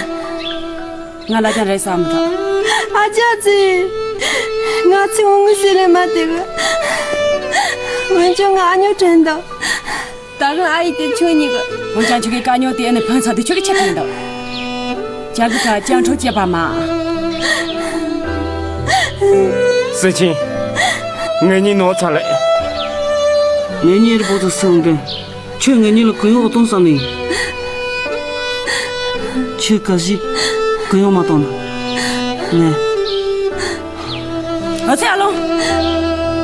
ང་ལ་ཀྱང་རེ་ས་མི་འདུག་ཨ་ཅག་ཙི། ང་ཚོའི་འོང་ངི་ཟེར་ལེ་མ་དེ་གི། འོན་ཀྱང་ང་ཨ་ཉོ་དྲན་འདུག་ད་གིན་ཨ་ཡེ་དེ་ཁྱོད་གཉིས་གི། འོན་ཀྱང་ཁྱོད་ཀྱི་དཀའ་རྙོག་དེ་ཨ་ནི་ཕན་ཚ་དེ་ཁྱོད་ཀྱི་ཆེད་དུ་ཡིན་ད། ཅང་གི་ཁ་ཅང་ཁྲོ་བྱེད་པ་མ། སེ་ཆེན། ངེད་གཉིས་ནོར་ཚར་ལེ། ངེད་གཉིས་རི་པོ་ཏི་སང་གི། ཁྱོད་ངེད་གཉིས་ལ་གུ་ཡངས་གཏོང་བསམ་ནི། ཁྱོད་ག་ཞིག་གུ་ཡངས་མ་གཏོང་ན། ངས། ཨ་ཚེ་ཨ་ལོང་།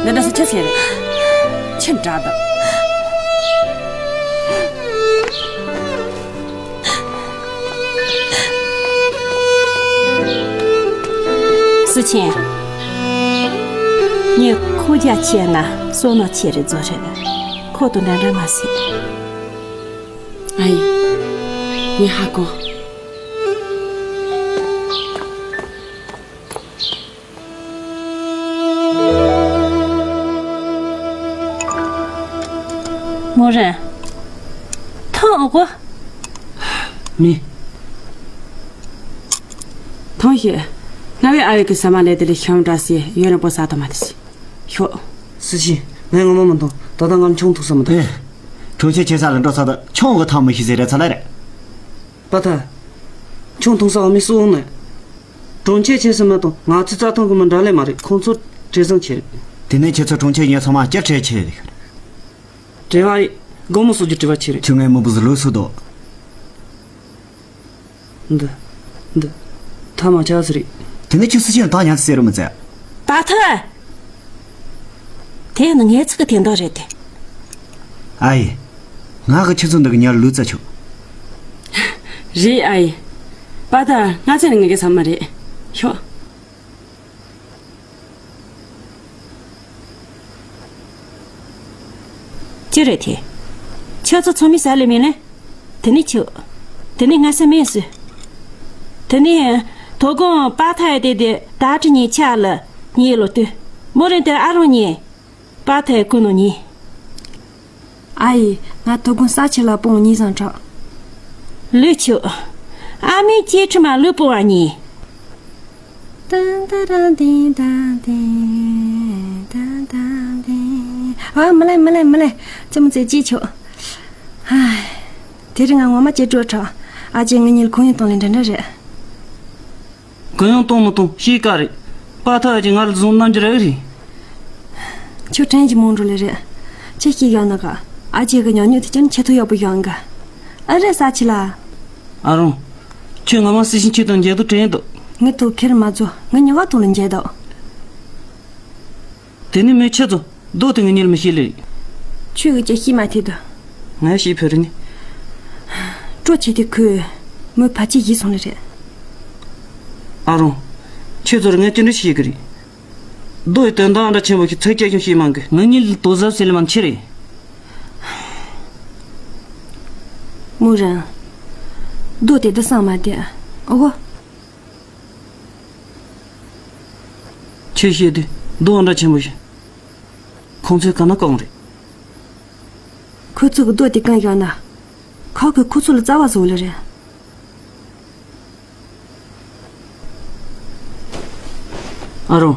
འདི་འདྲ་སེ་ཆི་ཟེར་རེད། ཆི་འདྲ་དང་། སི་ཆེན། ངས་ཁོ་རྒྱ་ཆེ་ན་བསོད་ནམས་ཆེ་རེད་བཟོ་རེད། ཁོ་དང་འདྲ་འདྲ་མ་ཟེར། ཨ་ཡེ། ངས་ཧ་གོ། མོ་རེད། ཐང་འོག་གོ། མི། ཐང་ཤེས། ང་བའི་ཨ་ཡེ་གི་ས་མ་ལེ་དེ་ལས་ཤམ་འདྲ་སི་ཡོད་རན་པོ་ས་ཐ་མ་དེ་སི། ཤོག་སི་ཆེན། ངས་ངོ་མ་མི་འདུག་ད་ལྟ་ང་ཆུང་ཐུག་ས་མི་འདུག་ཨེ། གྲོང་ཁྱེར་ཆེ་ས་ལ་འགྲོ་ས་དང་ཆུང་གི་ཐང་མི་ཤེས་ཟེར་རེད་ཚ་ལ་རེད། པ་ཐ། ཆུང་ཐུང་ས་འོ་མི་སུ་འོང་ནས། གྲོང་ཁྱེར་ཆེ་ས་མ་དང་ང་ཚོའི་རྩྭ་ཐང་གི་མི་འདྲ་ལེ་མ་རེད། ཁོང་ཚོ་བྲེལ་ཟིང་ཆེ་རེད། དེ་ནས་ཁྱེད་ཚོ་གྲོང་ཁྱེར་ཡོད་ཚང་མ་སྐྱར་ཁྲལ་ཆེ་རེད། བྲེལ་བ་རེད། སྒོར་མོ་སོགས་ཀྱི་བྲེལ་བ་ཆེ་རེད། ཁྱོད་ངའི་མི་བུ་ཟི་ལོས་སུ་དོ། འདི། འདི། ཐ་མ་ཆ་ཟི་རེད། དེ་ནས་ཁྱོད་སུ་ཆེན་ཐང་ཉར་ཟེར་རུ་མི་ཚད། པ་ཐ། དེ་ནི་ངའི་ཚིག་གི་དེ་འདྲ་རེད་དེ། ཨ་ཡེ། ང་གི་ཁྱེད་ཚོ་འདི་གི་ཉར་ལུས་རྩ་ཆོག་རེད་ཨ་ཡེ། པ་ད་ང་ཚེ་ནི་ངེད་ཀྱི་ས་མ་རེད། ཤོག་ཅི་རེད་དེ། ཁྱེད་ཚོ་ཚང་མའི་ས་ལས་མིན་ལེ། དེ་ནི་ཁྱོད། དེ་ནི་ང་ས་མེད་སུ། དེ་ནི། དོ་དགོང་པ་ཐ་ཡ་དེ་དེ་ད་ཁྲི་ཉིན་ཆ་ལ། ཉིན་ལོ་དུ། མོ་རེད་དེ་ཨ་རོང་ཉིན། པ་ཐའི་ཀུན་ནོ་ཉིན། ཨ་ཡེ། ང་དོ་དགོང་ས་ཆེ་ལ་སྤོང་ཉིན་བཟང་དྲག་ལུས་ཆུ། ཨ་མའི་སྐྱེ་ཁྲི་མ་ལུས་སྤོང་བ་ཉིན། ཏན་ཏན་ཏན་ཏན་ཏན་ཏན་ཏན། ཨ་མི་ལེ་མི་ལེ་མི་ལེ། ཅི་མོ་ཚེ་ཅི་ཆོག་ཧ། དེ་རིང་ང་ངོ་མ་ཅི་སྤྲོ་དྲག་ཨ་ཅེ་ངའི་ཉིན་ཁོང་ཡིན་གཏོང་ལེ་འདྲ་འདྲ་རེད། གུ་ཡངས་གཏོང་མི་གཏོང་ཤེས་ཀ་རེད། པ་ཐག་ཅིག་ང་ལ་བཟུང་གནང་རྒྱུ་རེད་རེད། ཁྱོད་དྲན་གྱི་མོང་འགྲོ་ལེ་རེད། ཁྱེད་ཤེས་ཡོད་ན་ག་ཨ་ཅེ་གི་ཉོ་ཉོ་དེ་ཅན་ཁྱེད་ཐུ་ཡག་པོ་ཡོང་ག་ཨ་རེད་ས་ཆི་ལ། ཨ་རོང་། ཁྱོད་ངོ་མ་སི་ཤིན་ཁྱོད་དང་མཇལ་དུ་དྲན་འདུག་ངའི་ཐུགས་ཁེར་མ་ཚོ་ངའི་ཉོ་བ་ཐུག་ལ་མཇལ་འདུག་དེ་ནི་མོས་ཁྱེད་ཚོ། རྡོ་དེ་ངའི་ཉིད་ལ་མི་ཤེས་ལེ། ཁྱོད་ཀྱིས་ཅི་ཤེས་མ་ཐེ་དོ། ངས་ཤེས་ཕེ་རི་ནི། སྤྲོ་ཆེ་དེ་ཁོས། མོས་ཕ་ཆེ་ཡིད་སོང་ལེ་རེད། ཨ་རོང་། ཁྱོད་ཚོར་ངས་ཅི་འདྲ་ཤེས་ཀི་རེད། རྡོ་ཡི་དོན་དག་འདྲ་ཆེན་པོ་ཞིག་ཚིག་གཅིག་ཀྱང་ཤེས་མ་གི་ངའི་ཉིད་ལ་དོ་ཟབ་ཟེར་ལེ་མ་ཆེ་རེད། མོ་རང་། རྡོ་དེ་འདི་སང་མ་དེ། ཨོ་གོ། ཁྱོད་བཤད་དུས་རྡོ་འདྲ་ཆེན་པོ་ཞིག་ཁོང་ཚོས་ག་ན་གང་རེད། ཁོ་ཚོ་གི་རྡོ་དེ་གང་བཞག་ན། ཁོ་གི་ཁོ་ཚོ་ལ་རྩ་བ་བཟོ་ལེ་རེད། ཨ་རོ།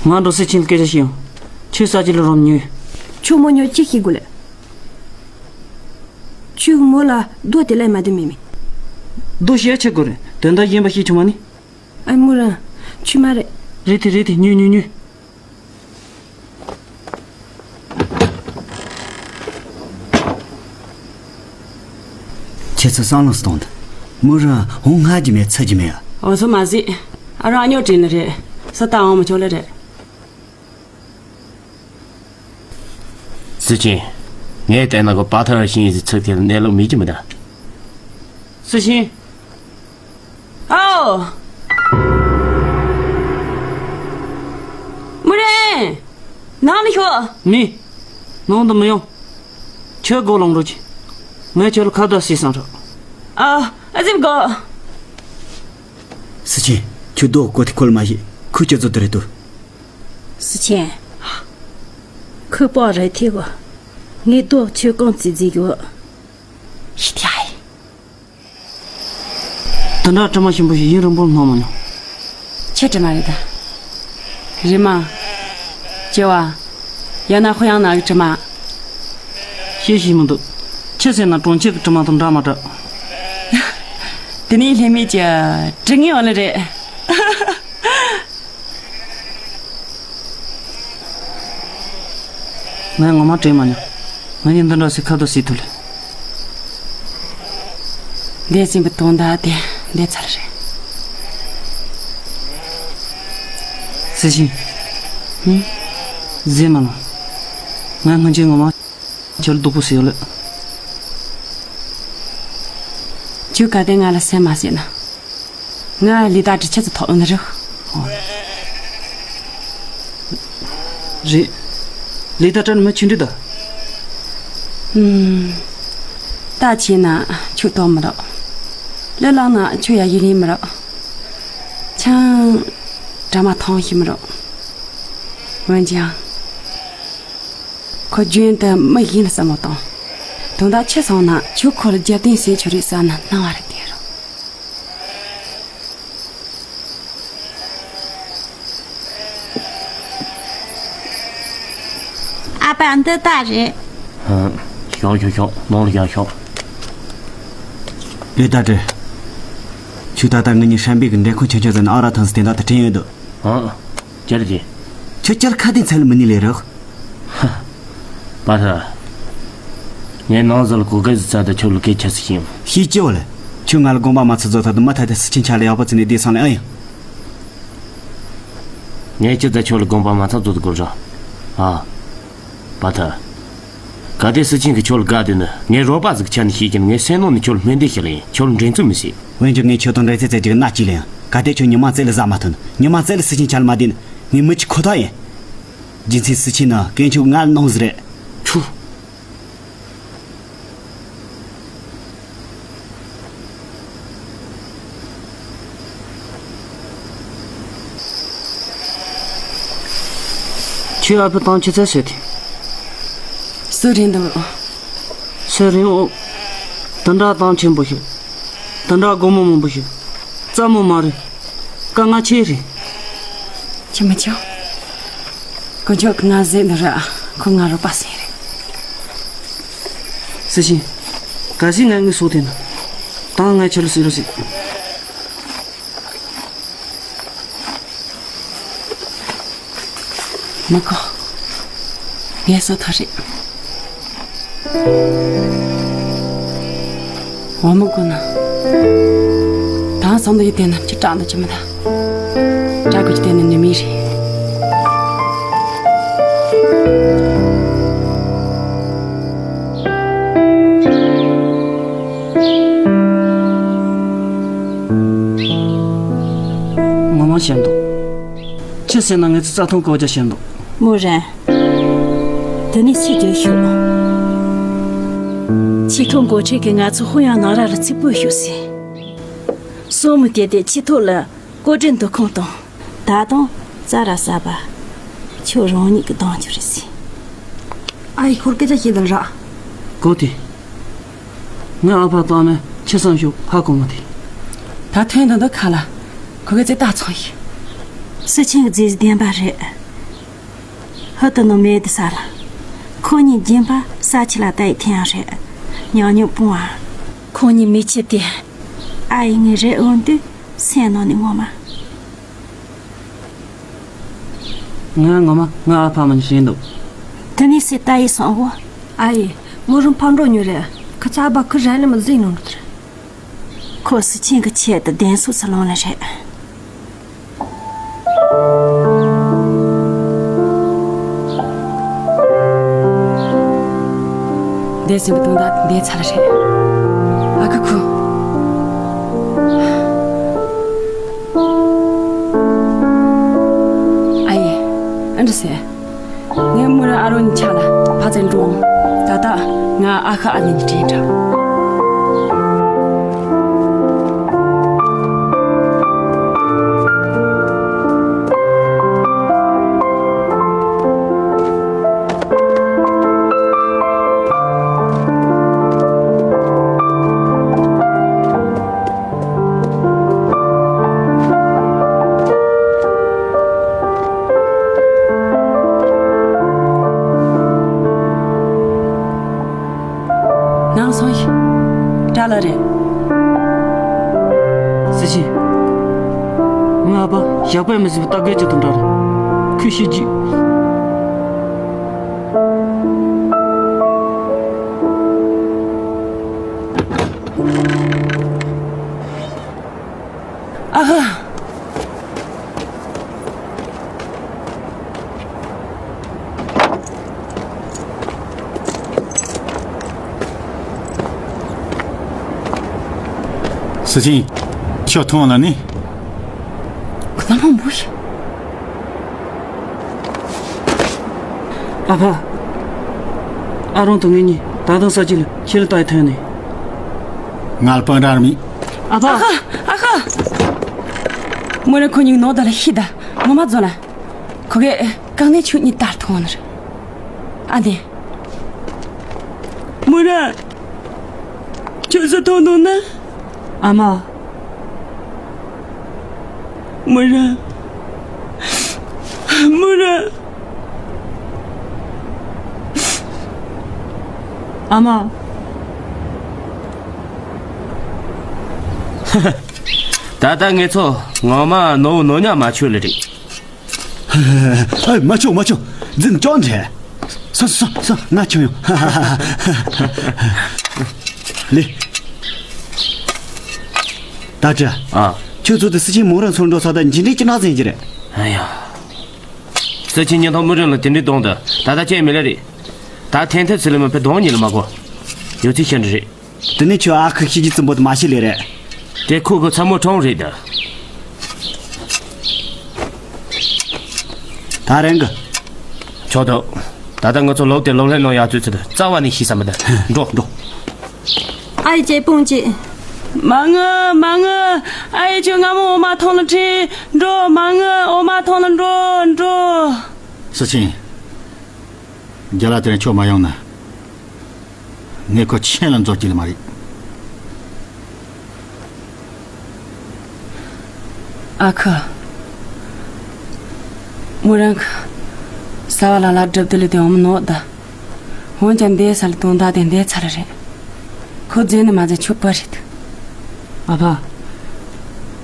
ང་འགྲོ་སེ་ཆིན་སྐད་ཆ་ཤེས་ཡོང་། ཁྱོད་ས་ཆི་ལ་རོམ་ཉོས། ཁྱོད་མོ་ཉོ་ཅི་ཤེས་དགོས་ལེ། ཁྱོད་མོ་ལ་རྡོ་དེ་ལས་མ་དེ་མེད་མེད། རྡོ་ཤེས་ཆེ་དགོས་རེད། དོན་དག་གཞན་པ་ཤེས་ཆུང་མ་ནི། ཨ་མོ་རང་། ཆུ་མ་རེད། རེད་དེ་རེད་དེ་ཉོས་ཉོས་ཉོས། ཁྱེད་ཚོ་སང་ལོ་སྟོང་དུ། མོ་རང་འོང་སྔ་རྒྱུ་མེད་ཚ་རྒྱུ་མེད་ཨ། འོ་ཚོ་མ་ཟིག་ཨ་རང་ཨ་ཉོ་དྲིན་ལ་རེད། ས་ཏ་འོང་མ་ཆོག་ལ་རེད། སི་ཆིན། ངས་བལྟས་ན་ཁོ་པ་ཐར་ཤིང་ཡིན་ཚིག་དེ་ལ་གནས་ལུགས་མེད་ཀྱི་མི་འདྲ། སི་ཆིན། ཨའོ། མུ་རེན། ནང་ནས་ཤོག་མི། ནང་དུ་མི་ཡོང་། ཁྱོད་སྒོ་ལོང་རོགས་གྱིས། ངས་ཁྱོད་ལ་ཁ་བརྡ་བྱས་སོང་རོགས། ཨ། ཨ་ཙིབ་གོ། སི་ཆིན། ཁྱོད་རྡོ་བཀོལ་ཏེ་ཁོལ་མ་ཤེས། ཁོས་ཁྱོད་ཚོ་དུ་རེད་དུ། སི་ཆེན། ཁོས་པོ་རེ་ཐེ་གོ། ངའི་རྡོ་ཁྱོད་གང་བརྩིས་བརྩིས་ཡོད། ཤི་ཐི་ཨའི། དེ་འདྲ་དྲི་མ་ཞིམ་པོ་ཞིག་ཡུན་རིང་པོར་སྣང་མ་མྱོང་། ཁྱེད་དྲི་མ་རེད་ད། རི་མ། ལྕི་བ། ཡང་ན་ཧོ་ཡང་ན་གི་དྲི་མ། ཤེས་ཤེས་མི་འདུག་ཁྱེད་ཟེར་ན་གྲོང་ཁྱེར་གྱི་དྲི་མ་དང་འདྲ་མ་འདྲ། དེ་ནས་ལྷད་མེད་ཀྱི་དྲི་ངན་བ་ལ་རེད། ངས་ངོ་མ་དྲན་མ་མྱོང་། ང་གཉིས་འདི་འདྲ་ཞིག་ཁ་དོག་ཞིག་ཐུབ་ལེ། འདས་ཟིན་པའི་དོན་དག་དེ་འདས་ཚར་རེད། སི་ཆིན། ཧུམ། ཟེར་མ་ལོང་། ང་སྔོན་ཆད་ངོ་མ་ཁྱོད་ལ་སྡུག་པོ་ཟེར་ཡོད་ལེ། ཁྱོད་ག་དེ་ང་ལ་སེམས་མ་བྱེད་ན། ང་ལི་ད་དྲི་ཆེ་ཚོ་ཐོག་ནི་རུ། རེད། ལི་ཏ་ཏྲ་ནི་མི་ཆུང་འདྲ་འདུག་ཨུམ། ད་ཆེ་ན་ཁྱོད་གཏོང་མི་རོགས། ལི་ལག་ན་ཁྱོད་ཡ་ཡི་རིང་མི་རོགས། ཆང་གྲ་མ་ཐང་ཞིག་མི་རོགས། འོན་ཀྱང་ཁོ་རྒྱུན་དུ་མི་གཞན་ལ་བསམ་བློ་གཏོང་། དོན་དག་ཆི་སོང་ན་ཁྱོད་ཁོ་ལ་རྒྱབ་རྟེན་བྱེད་ཆོག་རེད་བསམ་ན་སྣང་བ་རེ་བསྡད་རོགས། ཨ་ཕ་འདི་ལྟ་རེད། ཧ། ཤོག་ཤོག་ཤོག་ནང་ལ་ཡར་ཤོག་ལི་ཏ་ཏྲ། ཁྱོད་ད་ལྟ་ངེད་གཉིས་ཧྲན་པེ་གི་འབྲེལ་ཁུངས་ཆུང་ཆུང་ཟེར་ན་ཨ་ར་ཐང་སི་དེ་འདྲ་དུ་དྲན་ཡོད་དོ། ཨ། ཅར་ཏེ། ཁྱོད་ཅར་ཁ་དེ་ཚད་ལ་མི་ནི་ལས་རོགས། ཧ། པ་ཧ། ངས་ནང་ཟ་ལ་གོ་སྐལ་ཟིག་བཙལ་ཏེ་ཁྱོད་ལ་སྐད་ཆ་ཟིག་ཤེས་ཡོང་། ཤེས་ཀྱི་བ་ལ། ཁྱོད་ང་ལ་དགོངས་པ་མ་ཚོམ་བཟོ་ཐབས་དུ་མ་ཐ་དེ་སུ་ཆེན་ཆ་ལ་ཡག་པོ་བརྩིས་ནས་བསྡད་སོང་ལེ་ཨ་ཡིན། ངས་ཅི་ད་ཁྱོད་ལ་དགོངས་པ་མ་ཚོམ་བཟོ་དུ་དགོས་ར། ཨ། པ་ཐ། གལ་ཏེ་སུ་ཆེན་གྱིས་ཁྱོད་ལ་དགའ་དེ་ནི་ངའི་རོགས་པ་ཟིག་ཆ་ནས་ཤེས་ཀྱིན་ངའི་སེམས་ནང་ནས་ཁྱོད་ལ་སྨོན་འདུན་ཞུ་ལེ་ཡིན། ཁྱོད་ལ་འགྲན་རྩོད་མི་བྱེད། འོན་ཀྱང་ངས་ཁྱོད་དང་འགྲན་རྩོད་རྩེ་རྒྱུ་གི་མནའ་སྐྱེལ་ལེ་ཡིན། གལ་ཏེ་ཁྱོད་ཉི་མ་རྩེ་ལ་ཟ་མ་ཐུབ་ན་ཉི་མ་རྩེ་ལ་སུ་ཆེན་ཆ་ལ་མ་བསྡད་ན་ངའི་མི་གཅིག་ཁོ་ཐག་ཡིན། རྒྱུ་མཚན་སུ་ཆེན་ནི་དཀོན་མཆོག་ང་ལ་གནང་ཟིག་རེད། ཁྱོད། ཁྱོད་ཨ་ཕའི་གཏམ་ཆི་ཚད་བཤད་དེ། སུ་རེད་འདུག་སུ་རེད་འོ། དེ་འདྲ་གཏམ་ཆེན་པོ་ཞིག་དེ་འདྲ་སྒོར་མོ་མང་པོ་ཞིག་རྩ་མོ་མ་རེད། དཀའ་ངལ་ཆེ་རེད། ཅི་མི་ཆོག་དཀོན་མཆོག་གི་ང་ཟེར་འདི་ར་ཁོ་ང་རོགས་པ་ཟེར་རེད། སུ་ཞིག་ག་ཞིག་ངས་ངའི་སྲོག་དེ་ན། ད་ངས་ཁྱོད་ལ་ཟེར་རོགས་ཟེར། མི་དགོས། ངས་གསོད་ཐུབ་རེད། འོ་མི་དགོས་ན། ད་སང་དུ་ཡི་དེ་ན་ཅི་དྲག་འདུག་ཅི་མི་ད། དྲག་དགོས་ཀྱི་དེ་ན་ནི་མི་རེད། ངོ་མ་ཞེད་འདུག་ཅི་ཟེར་ན་ངེད་ཚོ་རྩ་ཐང་བཀོད་རྒྱ་ཞེད་འདུག་མོ་རན། དེ་ནས་ཚིག་བརྗོད་ཤོག་ཆེས་མཐོའི་འགོ་ཁྲིད་ཀྱིས་ང་ཚོ་ཧུང་ཡང་ནང་ར་ལ་ཚིག་པོས་ཤོག་ཟེར། སོང་མི་དེ་དེ་ཆེས་མཐོ་ལ་བཀོད་སྒྲིག་འདུ་ཁང་དང་། ད་དུང་རྩ་ར་ཟ་བ། ཁྱོད་རང་ཉིད་ཀྱི་གདོང་ཁྱོད་རེད་ཟེར། ཨ་ཡི་ཁོར་སྐད་ཆ་བཤད་དང་ར། གོ་དེ། ངའི་ཨ་ཕ་བཏང་ནས་ཁྱི་སང་ཞོག་ཧ་གོ་མ་དེ། ད་ཐོན་དང་འདི་ཁ་ལ། ཁོ་གི་རྩེ་ལྟ་ཚང་ཡིན། སུ་ཆེན་གྱི་རྫས་བདེན་པ་རེད། ཧུ་ཏུ་ནོ་མེད་དུ་ས་ལ། ཁོ་གཉིས་རྒྱན་པ་ས་ཆི་ལ་ལྟ་ཡི་ཐེན་ཡང་རེད། ཉང་ཉུང་སྤུང་བ། ཁོ་གཉིས་མི་ཆི་དེ། ཨ་ཡི་ངའི་རེ་འོང་དུས་སེམས་ནང་ནས་ངོ་མ། ང་ངོ་མ་ང་ཨ་ཕ་མ་ཞིག་འདུག་དེ་ནས་སི་ལྟ་ཡི་སོང་བོ། ཨ་ཡི། མོ་རང་ཕར་འགྲོ་མྱོང་རེད། ཁི་ཚ་བ་ཁི་རལ་ལ་མི་ཟིན་ནོ་རེད། ཁོ་སི་ཆེན་གི་ཆེད་དུ་གདན་སུ་ཚུར་ལོང་ལ་རེད། འདས་ཟིན་པའི་དུང་བརྡ་འདས་ཚར་རེད། ཨ་ཁུ་ཁུ། ཨ་ཡེ། ཨ་འདྲ་ཟེར། ངས་མོ་རང་ཨ་རོ་གཉིས་ཆ་ལ་ཕ་ཚན་འགྲོ་འོང་། ད་ལྟ་ང་ཨ་ཁུ་ཨ་ནེ་གཉིས་དྲན་འདྲ། ནང་སོང་ཡིན། གྲྭ་ལ་རེད། སི་ཆི། ང་ཨ་ཕ་ཞག་པའི་མི་ཟིག་ལྟ་དགོས་ཀྱི་དུ་འདྲ་རེད། ཁོས་ཤེས་ཀྱི། ཨ་ཧ། སི་ཆིན། ཁྱོད་ཐོང་ལ་ནི། ད་མ་མོ་ཡིན། ཨ་ཕ། ཨ་རོང་དང་ངེད་གཉིས་ད་དུང་ས་ཆ་ལ་ཁྱེར་ལྟ་ཐོན་ནས། ང་ལ་སྤུན་ཀྲང་ར་མི། ཨ་ཕ། ཨ་ཁ། ཨ་ཁ། མོ་ར་ཁོ་གཉིས་ནོར་ད་ལ་ཤི་ད་ངོ་མ་རྫོགས་ན། ཁོ་གས་གང་ནས་ཆུ་གཉིས་ལྟར་ཐོང་ནི་རེད། ཨ་ནེ། མོ་ར། ཁྱོད་ཚོ་ཐོང་འདུག་ན། ཨ་མ། མོ་ར། མོ་ར། ཨ་མ། ད་ལྟ་ངེད་ཚོ་ངོ་མ་ནོར་བུ་ནོར་ཉག་མ་ཆོད་ལེ་རེད། ཨ། མ་ཆོག་མ་ཆོག་འཛིན་སྐྱོང་རེད། སོ་སོ་སོ་ང་ཁྱོད་ཡོང་། ལེ། ད་ཅི། ཨ། ཁྱོད་ཚོ་དེ་སི་ཆིན་མོ་རང་ཚོར་འགྲོ་ས་ད་འཇིན་འདྲེ་ཅི་ནག་འཛིན་གྱི་རེད། ཨ་ཡ། སི་ཆིན་ཉིན་ཐོག་མུ་རེན་ལ་དེ་འདྲའི་གདོང་དུ་ད་ལྟ་ཅི་མི་ལ་རེད། ད་ཐེན་ཐེ་ཚི་ལི་མ་ཕེ་གདོང་ཉིད་ལ་མ་གོ། ཡོད་ཚིག་ཤན་རེད། དེ་ནས་ཁྱོད་ཨ་ཁུ་ཤི་རྒྱུ་རྩུབ་པོ་དེ་མ་ཤི་ལེ་རེད། དེ་ཁོ་གི་ཚ་མོ་གྲོང་རེད་ད། ད་རན་གི། ཆོག་ཏོ། ད་ལྟ་ང་ཚོ་ལོག་སྟེ་ལོག་ལྷན་ནང་ཡར་ཚུད་ཚུད་རྩ་བ་ནས་ཤི་ས་མི་འདུག་འགྲོ་འགྲོ། ཨ་ཡེ་ཅེ་སྤུན་ཅེ། མ་ངུ་མ་ངུ། ཨ་ཡེ་ཁྱོད་སྔ་མོ་འོ་མ་འཐུང་ལ་ཁྲིད། འགྲོ་མ་ངུ་འོ་མ་འཐུང་ལ་འགྲོ་འགྲོ། སི་ཆིན། རྒྱ་ལ་དེ་རིང་ཁྱོད་མ་ཡོང་ན། ངས་ཁོ་ཆེན་ལ་འཛོར་གྱི་ལ་མ་རེད། ཨ་ཁུ། མོ་རང་གི་ས་བ་ལ་ལ་སྒྲུབ་དེ་ལས་དེ་འོང་མི་ནོག་ད། འོན་ཀྱང་འདས་ས་ལ་དོན་དག་དེ་འདས་ཚར་རེད། ཁོ་རྫུན་ནི་མ་རྫུན་ཆོག་པ་རེད། ཨ་ཕ།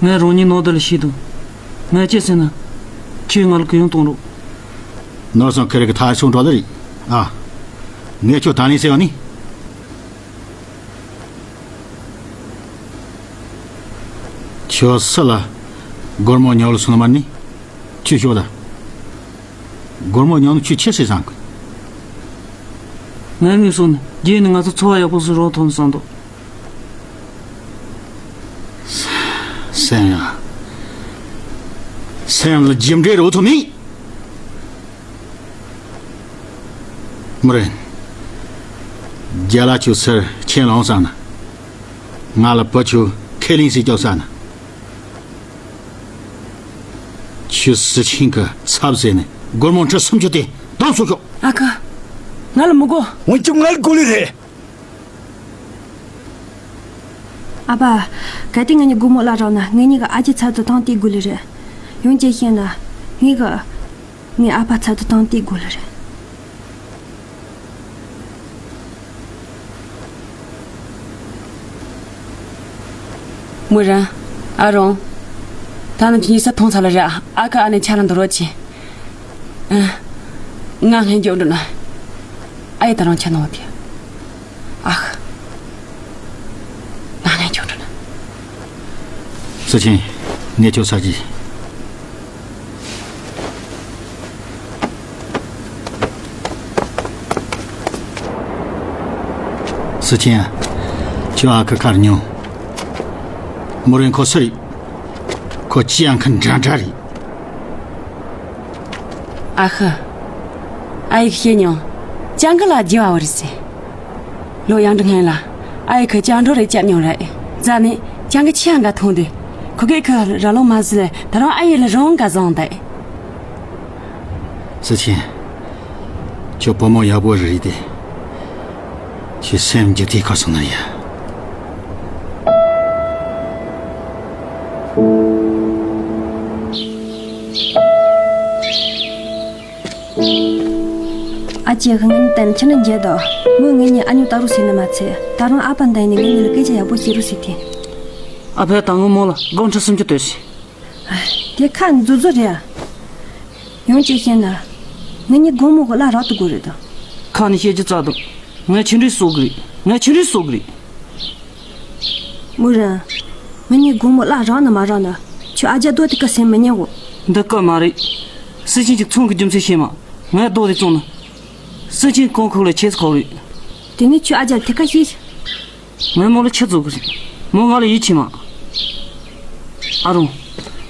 ངས་རང་ཉིད་ནོག་དེ་ལ་ཤི་དུ། ངས་ཅི་ཟེར་ན། ཁྱོས་ང་ལ་གུ་ཡངས་གཏོང་རོགས། ནོར་སོང་ཁེ་རེ་གི་ཐག་ཆོད་འགྲོ་ལེ་རེད། ཨ། ངས་ཁྱོད་ད་ནི་ཟེར་བ་ནི། ཁྱོད་སུ་ལ་སྒོར་མོ་ཉོ་ལ་སོང་མ་ནི། ཁྱོད་ཤོད་ད། སྒོར་མོ་ཉོ་ནི་ཁྱོད་ཆི་ཟེར་བསམ་གི། ངའི་ངོས་སོང་ནས་རྗེས་ནས་ང་ཚོ་འཚོ་བ་ཡག་པོ་བཟོ་རོགས་ཐོན་བསམ་འདུག་སེམས་ཡང་། སེམས་ལ་རྒྱུ་འབྲས་རོ་ཐོ་མིན། མི་རེད། རྒྱ་ལ་ཆུ་སེར་ཁྱེད་ལོང་ས་ན། ང་ལ་བུ་ཆུ་ཁས་ལེན་སྲིད་སྐྱོབ་ས་ན། ཆུ་སི་ཆིང་གི་ཚབ་ཟེར་ནས་སྒོར་མོ་ཁྲི་སུམ་ཅུ་དེ་དང་སུ་ཤོག་ཨ་ཁུ། ང་ལ་མི་དགོ། འོན་ཀྱང་ང་ལ་དགོས་ལེ་རེད། ཨ་ཕ། གལ་ཏེ་ང་གཉིས་སྒོར་མོ་གླ་རག་ན་ང་གཉིས་ཀྱི་ཨ་ཅེ་ཚབ་ཏུ་བཏང་སྟེ་དགོས་ལེ་རེད། ཡང་ཅིག་བཤད་ན། ངེད་ཀྱི། ངའི་ཨ་ཕ་ཚབ་ཏུ་བཏང་སྟེ་དགོས་ལེ་རེད། མོ་རང་། ཨ་རོང་། ད་ནི་ཁྱེད་གཉིས་ས་མཐོང་ཚར་ལེ་རེད། ཨ་ཁུ་ཨ་ནེ་ཆ་ལ་འདོར་རོགས་གྱིས། ཨ། ང་སྔན་འཇོག་འགྲོ་ན། ཨ་ཡེ་ད་རང་ཆ་ནོར་དེ། ཨ་ཁུ། ང་སྔན་འཇོག་འགྲོ་ན། སི་ཆིན། ངས་ཁྱོད་ཚར་གྱིས། སི་ཆིན། ཁྱོད་ཨ་ཁུ་ཁར་ཉོན། མོ་རེན་ཁོ་སུ་རེད། ཁོ་ཅི་ཡང་ཁ་འདྲ་འདྲ་རེད། ཨ་ཁུ། ཨ་ཡེ་ཤེས་མྱོང་། ཅང་གི་ལ་རྒྱུ་བ་བར་སེ། ལོ་ཡང་འདྲི་ངན་ལ། ཨ་ཡེ་ཁུ་ཅང་འགྲོ་རེ་བཅར་མྱོང་ར་ཨེ། ཛ་ནི་ཅང་གི་ཆི་ཡང་ག་མཐོང་དུས། ཁོ་གེ་ཁུ་ར་ལོང་མ་ཟི་ལེ་ད་རང་ཨ་ཡེ་ལ་རང་ག་བཟང་ད་ཨེ། སི་ཆིན། ཁྱོད་བུ་མོ་ཡག་པོ་རེད་དེ། ཁྱོད་སེམས་རྒྱུད་དེ་ཁ་སོང་ན་ཡ། ཨ་ཅེ་གི་ངན་ཏན་ཁྱི་ནི་འཇལ་དོ། མོས་ངེད་གཉིས་ཨ་ཉོ་ལྟ་རུ་ཟིན་ནི་མ་ཚད་ད་རུང་ཨ་ཕ་འདའི་ནི་ངེད་གཉིས་ལ་སྐད་ཆ་ཡག་པོ་བཤད་རུ་ཟིན་ཏེ། ཨ་ཕས་ད་ངོ་མོ་ལ་སྒོར་ཁྲི་སུམ་ཅུ་སྟེར་ཟིན། དེ་ཁ་འཛུ་འཛུ་རེད། ཡང་ཅིག་བཤད་ན། ངེད་གཉིས་སྒོར་མོ་གི་གླ་རག་ཏུ་དགོས་རེད་དོ། ཁ་ནས་བཤད་རྒྱུ་རྩ་དང་། ངས་ཆི་འདྲའི་གསོག་གི་རེད། ངས་ཆི་འདྲའི་གསོག་གི་རེད། མོ་རང་། ངེད་གཉིས་སྒོར་མོ་གླ་རག་ན་མ་རག་ན། ཁྱོད་ཨ་ཅག་རྡོ་དེ་ཀ་སེམས་མི་ཉན་གོ། འདི་ཀ་མ་རེད། སི་ཆིན་གྱི་ཚོང་གི་རྒྱུ་མཚན་ཤེས་མ། ངས་རྡོ་དེ་བཙོང་ན། སི་ཆིན་གོང་ཁུག་ལ་ཆེ་ས་ཁོག་རེད། དེ་ནས་ཁྱོད་ཨ་ཅག་དེ་ཀ་ཤེས། ངས་མོ་ལ་ཆི་བཟོ་གི་རེད། མོ་ང་ལ་ཡིད་ཆེས་མ། ཨ་རོང་།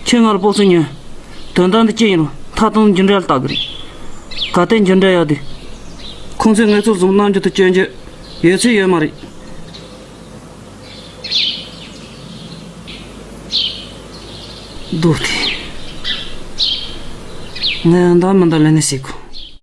ཁྱོད་ང་ལ་སྤོབས་ཚུལ་ཉོན། དོན་དག་འདི་ཅི་ཡིན་རུང་ཐ་དང་འཇུ་འབྲས་ལ་བལྟ་དགོས་རེད། གལ་ཏེ་འཇུ་འབྲས་ཡག་དུས། ཁོང་ཚོས་ངལ་རྩོལ་བཟུང་གནང་རྒྱུ་དང་སྐྱོན་བརྗོད་ཡོད་ཚོད་ཡོད་མ་རེད། རྡོ་དེ། ངས་འདང་མི་འདང་ལན་ནས་ཟེར་གོ།